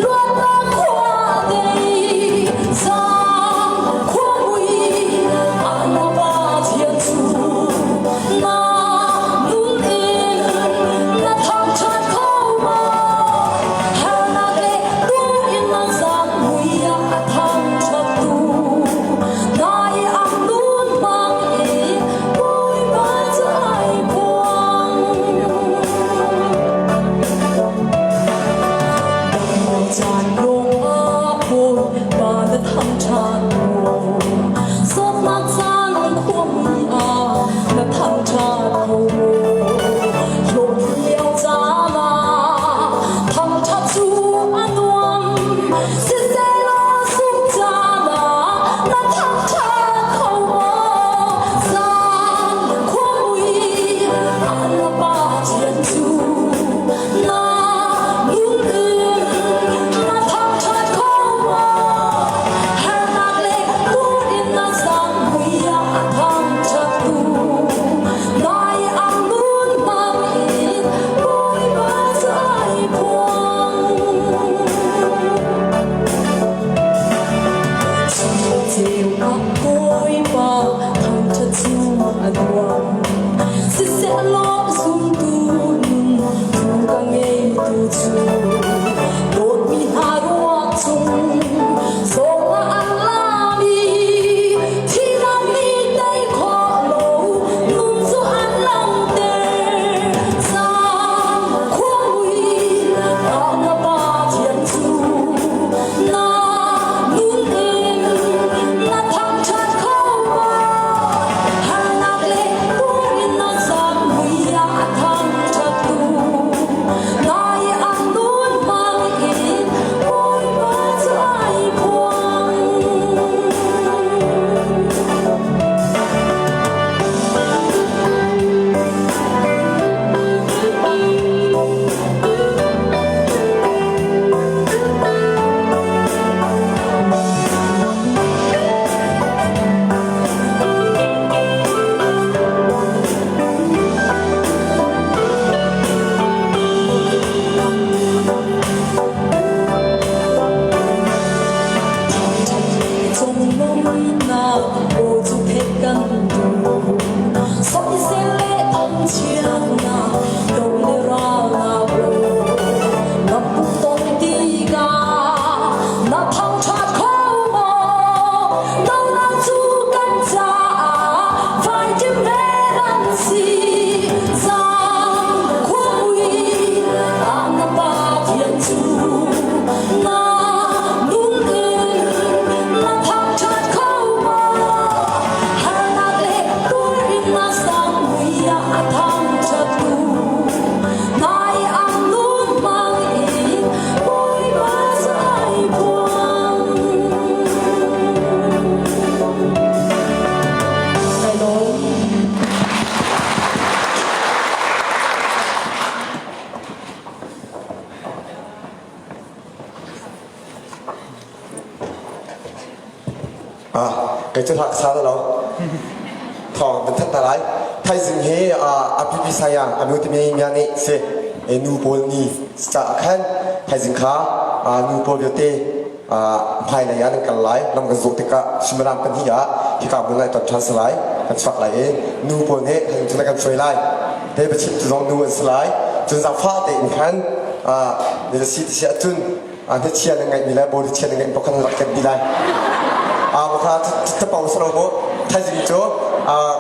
luatnak khua dei zang khua mui ana Pathian cu na nun in na thangṭhat kho maw harnak le turin na zang mui ah a thangṭhat tu nai ang nun hmang i Bawipa cu ai phuang Caan lawngah Bawipa na thangṭhat mu. Zawtnak caan khuami ah na thangṭhat kho mu. Hlawhtlin lio caan ah thangṭhat cu a nuam. Siseh sungh caan ah na thangṭhat kho maw? Zan khuamui an Pathian cu na nun in na thangṭhat kho maw? Harnak le turin na zangmui ah a thangṭhattu nai ang nun hmang in Bawipa cu ai phuang. Ceunak Bawipa thangṭhat cu a nuam. Siseh law zumtu nun thu ka ngeitu cu dawtmi hna ruak chung zawng ah an lami thihnak nih tei khawh lo nun cu an langhter. Caan khuamui ah na Pathian cu na nun in na thangṭhat kho maw? Harnak le turin na zangmui ah a thangṭhattu nai ang nun hmang in Bawipa cu ai phuang. Cunglungnak aw cu theih kan duh. Soisel le thangchiatnak do le ralnak aw na puk ton tikah na thangṭhat kho maw? Donak cu kan caah vaiṭim vel an si. Zan khuamui ah na Pathian cu na nun in na thangṭhat kho maw? Harnak le tuarinnak sangmui ah a thangṭhattu nai ang nun hmang in Bawipa cu ai phuang. Kai lawm. Ah, kei cu hlak sa lo. Thawng kan that ta lai. Thaizing hi a pipi sayang anu timi mia nih si e nu pawl ni ca khan thaizing kha nu pawl vialte hmailei ah nan kal lai lam kan zawh tikah suimilam kan hi ah hika hmun lai ton ṭhan si lai kan chuak lai i nu pawl nih thaizing cu kan hruai lai te biachim tu zong nu an si lai cun zaangfah tein khan ni si ti si ahcun. Hnachia na ngeihmi le bawli chia na ngeih paoh kha na rak ken dih lai. Kha capo si lo mu. Thaizing cu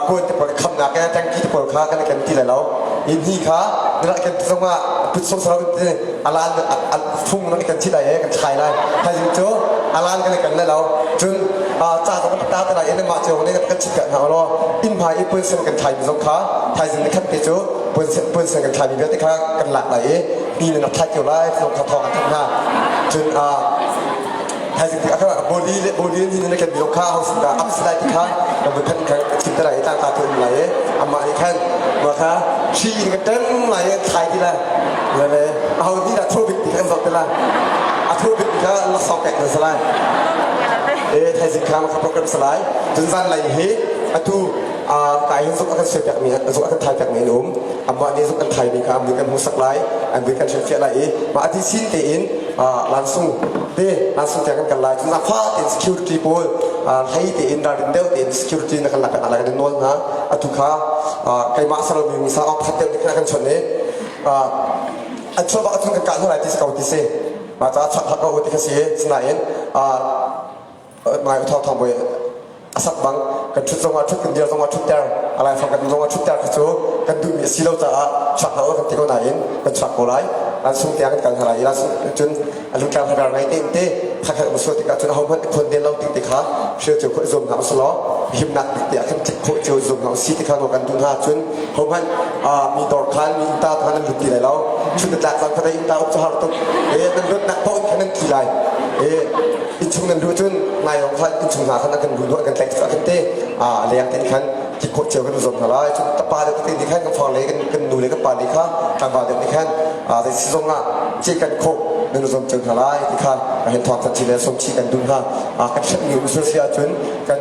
kuan te pawl khamnak le tangki te pawl kha kan i ken ti lai lo. Hi hni kha na rak ken zong ah put sawm saro in alan fung na ken chih lai i kan thlai lai. Thaizing cu alan kan i ken lai lo. Cun ca zong kan ta te lai i mah cio nih kan chit hna law inn hmai i puansen kan thlai mi zong kha thaizing ni khat te cu puansen kan thlai mi vialte kha kan lak lai i mi nan rak thlai cio lai ti kha thawng an thanh hna. Cun thaizing tik ah khan boli le boli in hin kan biak kha ho sin dah ap si lai ti kha kan vun thanh kan chim te lai i tlangta tu um lai i amah nih khan mah kha hri in kan ṭem lai i thlai ti lai le le aho nih dah tho bik ti kha kan zoh te lai a tho bik kha laksawng pek na si lai e thaizing kha kha program si lai cun zan lei hi atu kai hin zuk a kan suai piak mi zuk a kan thai piak mi an um amah nih zuk an thai mi kha an kan hmuhsak lai an kan hrilhfiah lai i mah ati sin tein lansung te lansung tiang kan kal lai cun fa tein security pawl hlei tein ralrin deuh tein security na kan lak lai kan nawl hna atu kha keimah salomi misa ok khat deuh nih kan chon i an chuah bak ahcun kan kah hna lai ti si ko ti si mah caah chak hlah ko ti kha si sinain ngai thawng thawng bawi a sak bang kan ṭhut zongah ṭhut kan dir zongah ṭhutter a laifang kan zongah ṭhutter kha cu kan duhmi a si lo caah chuak hlah u kan ti ko nain kan chuak ko lai an sung tiang kan kal hna lai i cun a lutlang hragar ngai te te khakhat um sual tikah cun ahohmanh khon den lo tik te kha hrial cio khawh zuam hna usulaw himnak bik te ah khan tlik khawh cio zuam hna usi ti kha kan duh hna cun hohmanh mi dawr khan mi innta khan nan lut ti lai lo chun tlak cang kha innta um cu har tuk e nan luatnak paoh in khan nan tli lai e innchung nan luh cun ngaiyong khan innchung hna khan a kan luh kan tlaih a kan te a leng ten khan ti khawh cio kan zuam hna lai cun pa le te nih khan kan far le kan nu le kan pa le kha tlangval deuh nih khan zei si zong ah ce kan khawh nan zuam cio hna lai ti kha hin thawng that chi le som chi kan dun hna kan hrep mi um si ahcun kan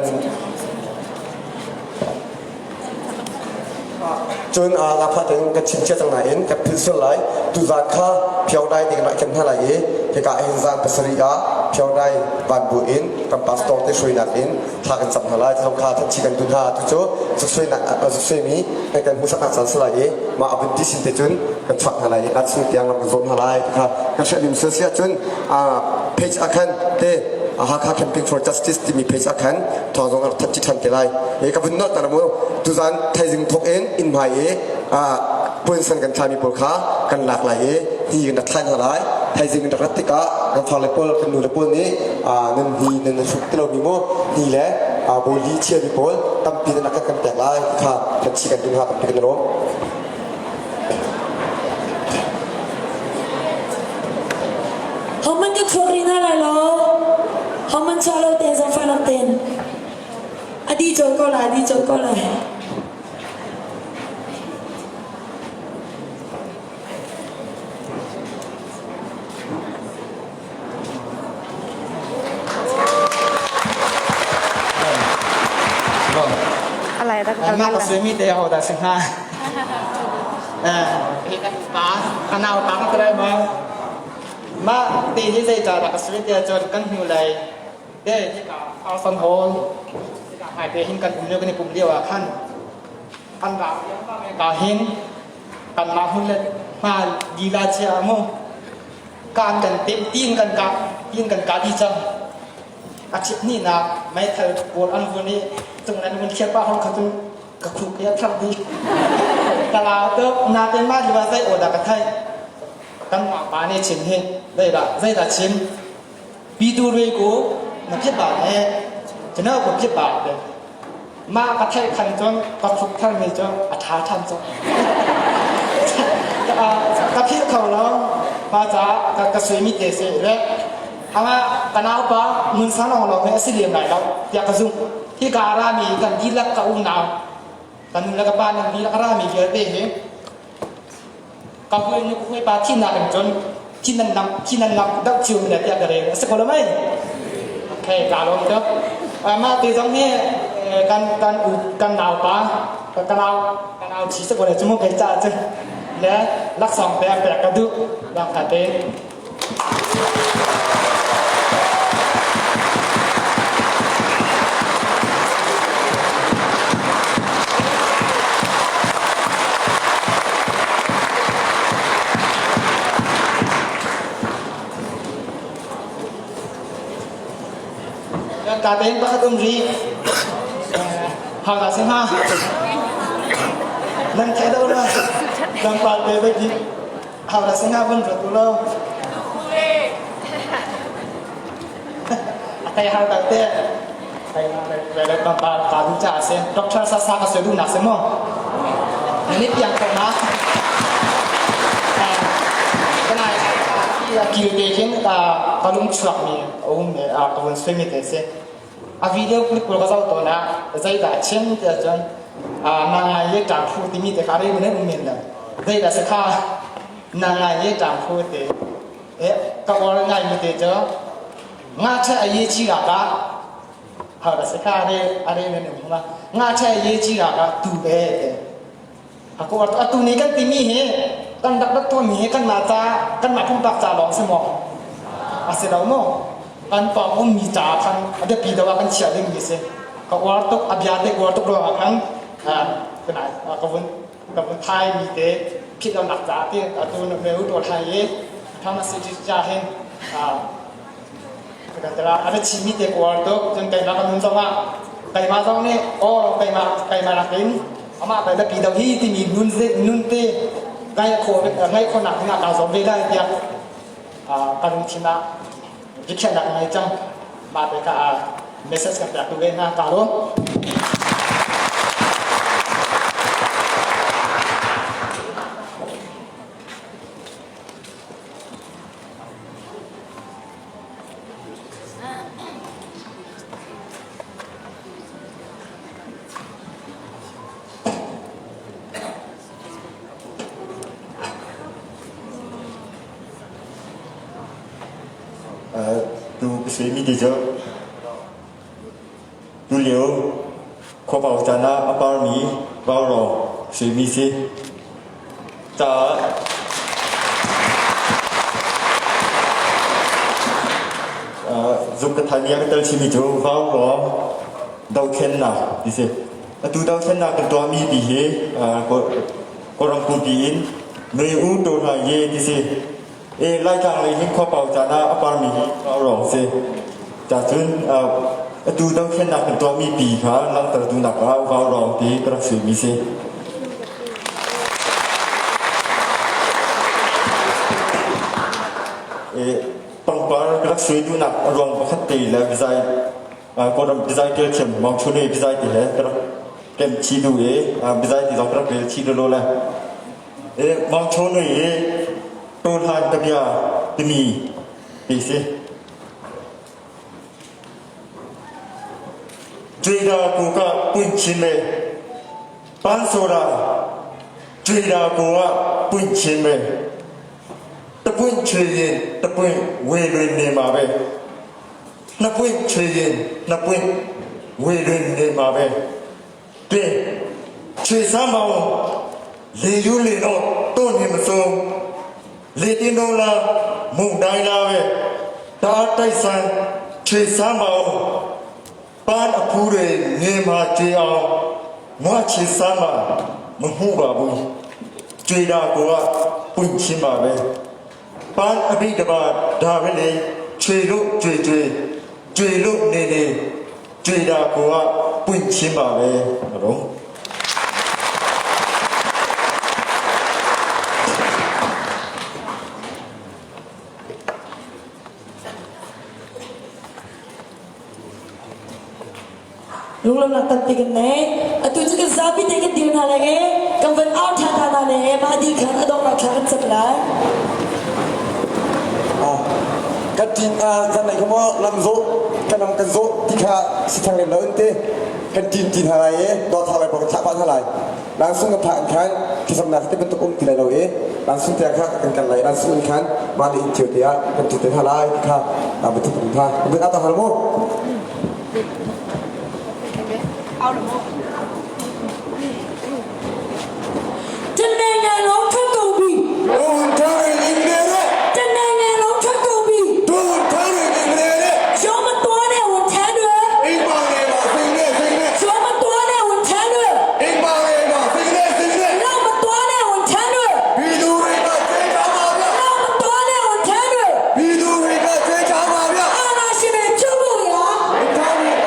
Cun lakphak in ka chim cia cang nain ka philh sual lai. Tuzaan kha Pyongyang ding ah kan hna lai i hika hin zan pasarih ah Pyongyang vanbu in kan pastor te hruainak in thla kan cam hna lai. Cu kha thanchi kan dun hna. Tu cu zuksuinak zuksuimi kan kan hmuhsaknak caan si lai i mah a vun ti sin te cun kan chuak hna lai i rat chung tiang ram kan zawm hna lai ti kha kan hrial lim sual si ahcun page ah khan te Hakha Camping for Justice timi page ah khan thawng zong rak that ṭhan te lai. E ka vun nolh ta mu tuzan thaizing thok in inn hmai i puansan kan thlami pawl kha kan lak lai i hi kan rak thlai hna lai. Thaizing kan rak rat tikah kan farle pawl kan nule pawl nih nan hi nan hruk ti lomi mu ni le bawli chiami pawl tampi nan rak kan pek lai ti kha kan chi kan ding ha tampi kan i lawm. Homan ka chuak rih hna lai lo. Homan chuah lo te zangfah ten. A di cawl ko lai, a di cawl ko lai. Mah ka suimi te ho dah si hnga? Pa, ka nau pa ka lai ma. Mah ti hi zei ca dah ka sui tiah cun kan hnu lei te hika Arson Hall hika hmai te hin kan um lio kan i pum lio ah khan kan ram ka hin kanmah hmun le hma lila chia mu kaan kan timh tiin kan kah tiin kan kah dih cang a chip hnihnak meithal pawl an vun i cung nan vun thiar pah hong kha cun ka khuk i a thar dih talau tuk natin mah lio ah zei aw dah ka theih kanmah pa nih chim hi zeidah zeidah chim pitu rui ku na phit ba ne chano ku phit ba te mah ka theih khan cun ka khuk tharmi cu a ṭha ṭhan cun ka philh kho lo pa caah ka, ka suimi te si le anga ka naupa mun san ong lo he a si lem lai lo tiah ka zumh hi ka rami kan dihlak ka unau kan nu le ka pa nan dihlak rami vialte hi ka hui nu hui pa thihnak in cun thi nan nam thi nan nam deuh cio mi le tiah ka rel a si ko lo mei okay ka lawm tuk mah te zong hi kan kan u kan nau pa ka nau ka nau chi se ko le chumu kai cha chu le laksawng pe pek ka duh bang kha te Ka tein pakhat um rih. Hau dah si hnga? Nan theih lo la. Tlangpal te vai di. Hau dah si hnga vun ruat u law. A thei har tak te. Tlangpal ka duh caah si. Doctor Sasa ka soi duhnak si mu. Ni piang ko na. Kanai kil te khin ka lung chuak mi a um mi ka vun soi mi te si. A video clip pawl ka zoh tawn ah zeidah a chim ti ahcun na ngai ye ṭang phu timi te kha rei nan um men lo. Zeidah si kha na ngai ye ṭang phu ti. Eh ka uar ngai mi te cu ngacha a ye chi ra ka hau da si kha are are nan um hma ngacha a ye chi ra ka tu be te. Aku atu ni kan timi hi kan rak rak tuahmi hi kanmah ca kanmah pumpak ca lawng si maw? A si lo maw? Kan pawng ummi ca khan a biapi deuh ah kan chiah dingmi si. Ka uar tuk, a bia te uar tuk ruangah khan ka vun ka vun thai mi te philh lonak ca ti atu na meu tuah thai i pharmacy ca hin kan tara a va chimmi te ka uar tuk cun keimah ka nun zongah keimah zong nih aw keimah keimah nakin amah kai biapi deuh hi timi nun nun te ngai khawh ngai khawhnak dingah kaa zuam ve lai tiah ka lungthin ah biakhiahnak ka ngei cang mah te ka message kan pek tu ve hna ka lawm. Tu ka suimi ti cu tulio khuapau caan ah a parmi vaurawng suimi si. Caah zung ka thaimi ah ka tel chimi cu vaurawng dothlennak ti si. Atu dothlennak kan tuahmi ti hi Kawlram pumpi in Nui U To Hla Ye ti si. E Laitlang lei hin khuapau caan ah a parmi hi vaurawng si. Cacun atu dothlennak kan tuahmi pi kha langhtertu nak ah vaurawng ti ka rak suimi si. E pangpar ka rak sui duhnak a ruang pakhat te le bizai Kawlram bizai ṭial thiam Mawng Chun i bizai ti he ka rak kem chi duh i bizai ti zong ka rak rel chi lolo le e Mawng Chun i Tawhlan ka bia timi ti si. Juida ku ka pun chin me pan sora Juida ku a pun chin me tapun chui yin tapun we lun ne ma be na pun chui yin na pun we lun ne ma be te chui sa mau le yu le no to ni ma so le tin do la mung dai la ve ta tai san chui sa mau ပန်းအဖူးတွေနေမှာကြွေအောင်ငွားချီစမ်းမှာမမှုပါဘူးကြွေတာကိုကပွင့်ချင်းပါပဲပန်းအဘိဓမ္မာဒါပဲလေချွေလို့ကြွေကြွေကြွေလို့နေနေကြွေတာကိုကပွင့်ချင်းပါပဲဟုတ် Lunglawmhnak tampi kan nei. Atu cu kan zapi te kan dir hna lai i kan van au ṭhan hna hna le mah dih khan a donghnak thla kan cam lai. Kan ṭin zan lei maw lam zawh kan lam kan zawh ti kha si thang lem lo in te kan ṭin ti hna lai i dawt hau lai kan thlah pah hna lai. Langsung ka phah in khan thlacamnak ti bantuk um ti lai lo i langsung tiang kha kan kal lai langsung in khan mah le inn cio te ah kan ṭin te hna lai ti kha biathuk kan hna. Kan ata hna mu. တနိုင်ငံလုံးထွက်ကုန်ပြီတနိုင်ငံလုံးထွက်ကုန်ပြီကျောမသွားတဲ့ဝန်ထမ်းတွေကျောမသွားတဲ့ဝန်ထမ်းတွေလောက်မသွားတဲ့ဝန်ထမ်းတွေလောက်မသွားတဲ့ဝန်ထမ်းတွေအာဏာရှင်တွေချုပ်ဖို့ရာ။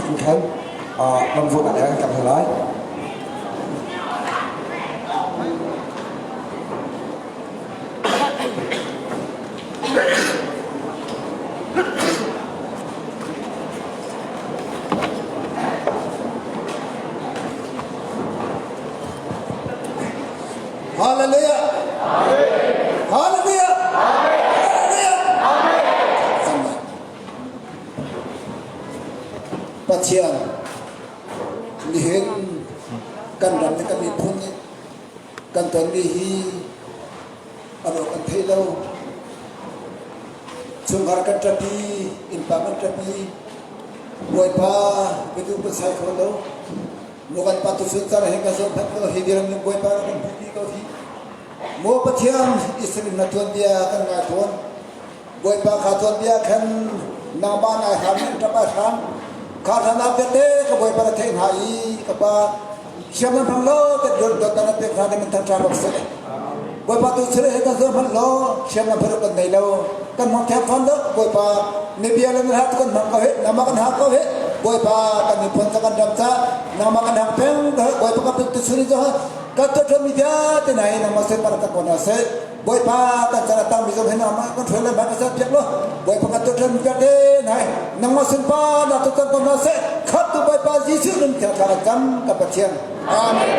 Cutin khan lamzawhnak lei ah kan kal hna lai. Hallelujah! Hallelujah! Hallelujah! Amen. Pathian nihin kan ram le kan miphun nih kan tonmi hi a rawk kan thei lo. Chungkhar kan ṭapi, innpa kan ṭapi, Bawipa biaduh kan sai kho lo. Maw kan pa tuchun caan he kan zoh hmanh ko hi biaram nih Bawipa na kan hmuhpi ko hi. Maw Pathian Israel na tuanbia kan ngai tawn. Bawipa kha tuanbia khan nangmah nai hram in ṭap ai hram. Kha hlan ah vialte ka Bawipa na theih hna i ka pa siam nan hmang lo tet dot dot na pek hna min thang ṭha bak seh. Bawipa tu chule he kan zoh hmanh law siam nan pharuk kan nei lo. Kan hmang thiam fawn lo Bawipa na bia le na hla tu kan hmang ko he nangmah kan hak ko he Bawipa kan miphun ca kan ram ca nangmah kan hak peng ko he Bawipa kan tu chule zo kan tuah mi vialte hna hi nangmah seh par kan ko hna seh. Bawipa kan chan a tang mi zong hi nangmah kan hruai le kan ser piak lo Bawipa kan tuah mi vialte hna hi nangmah sunpa na tu kan ko hna seh khat tu Bawipa Jesuh nun thiang thla kan cam ka Pathian Amen.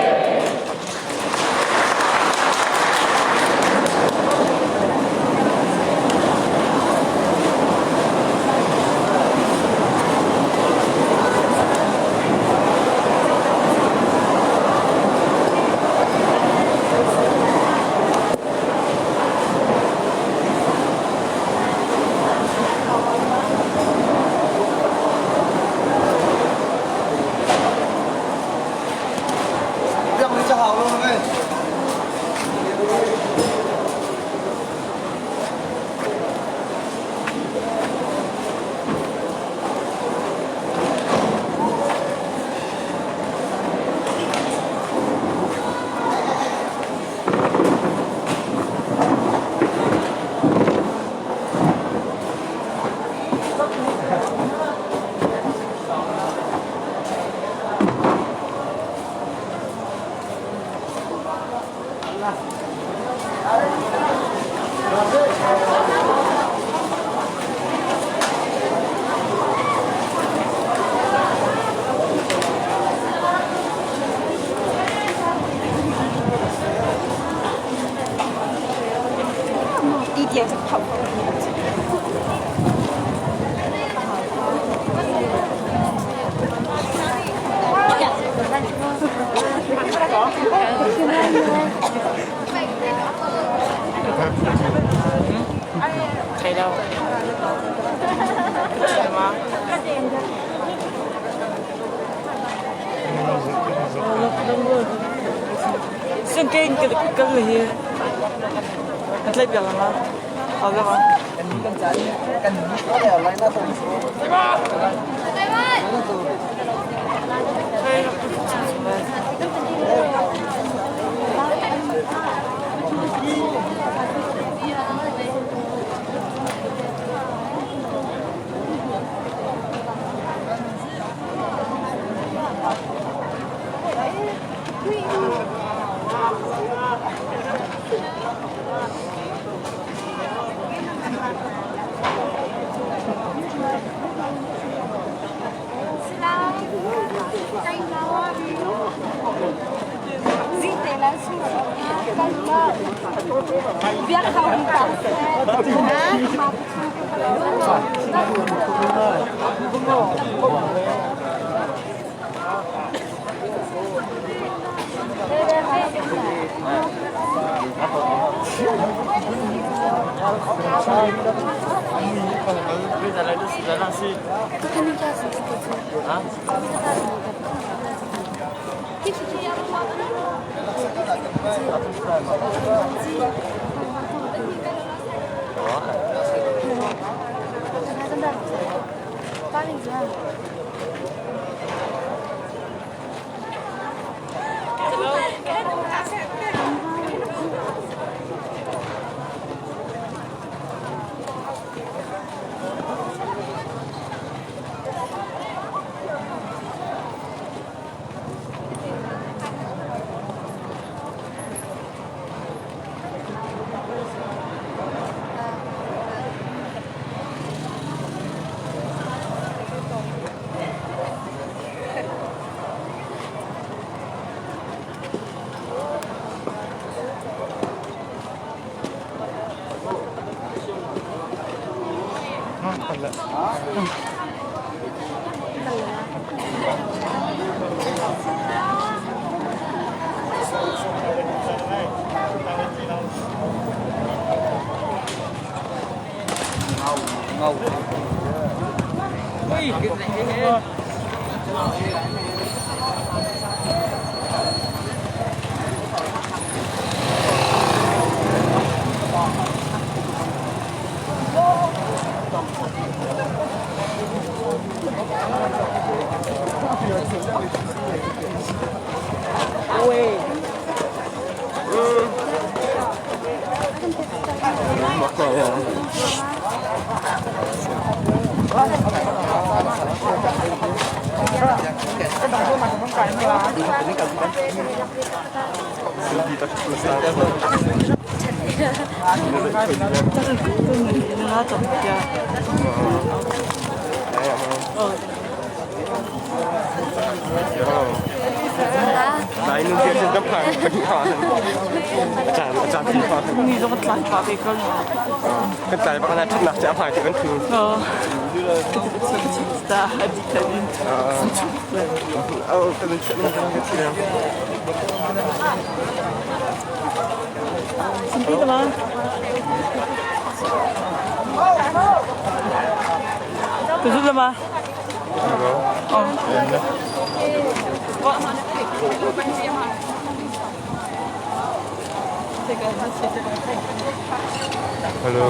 Hello,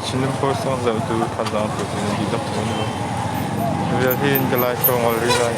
Chinland Post zong zohtu thazaang petu nan dihlak cung in vial hin ka lai hrawng ol rih lai.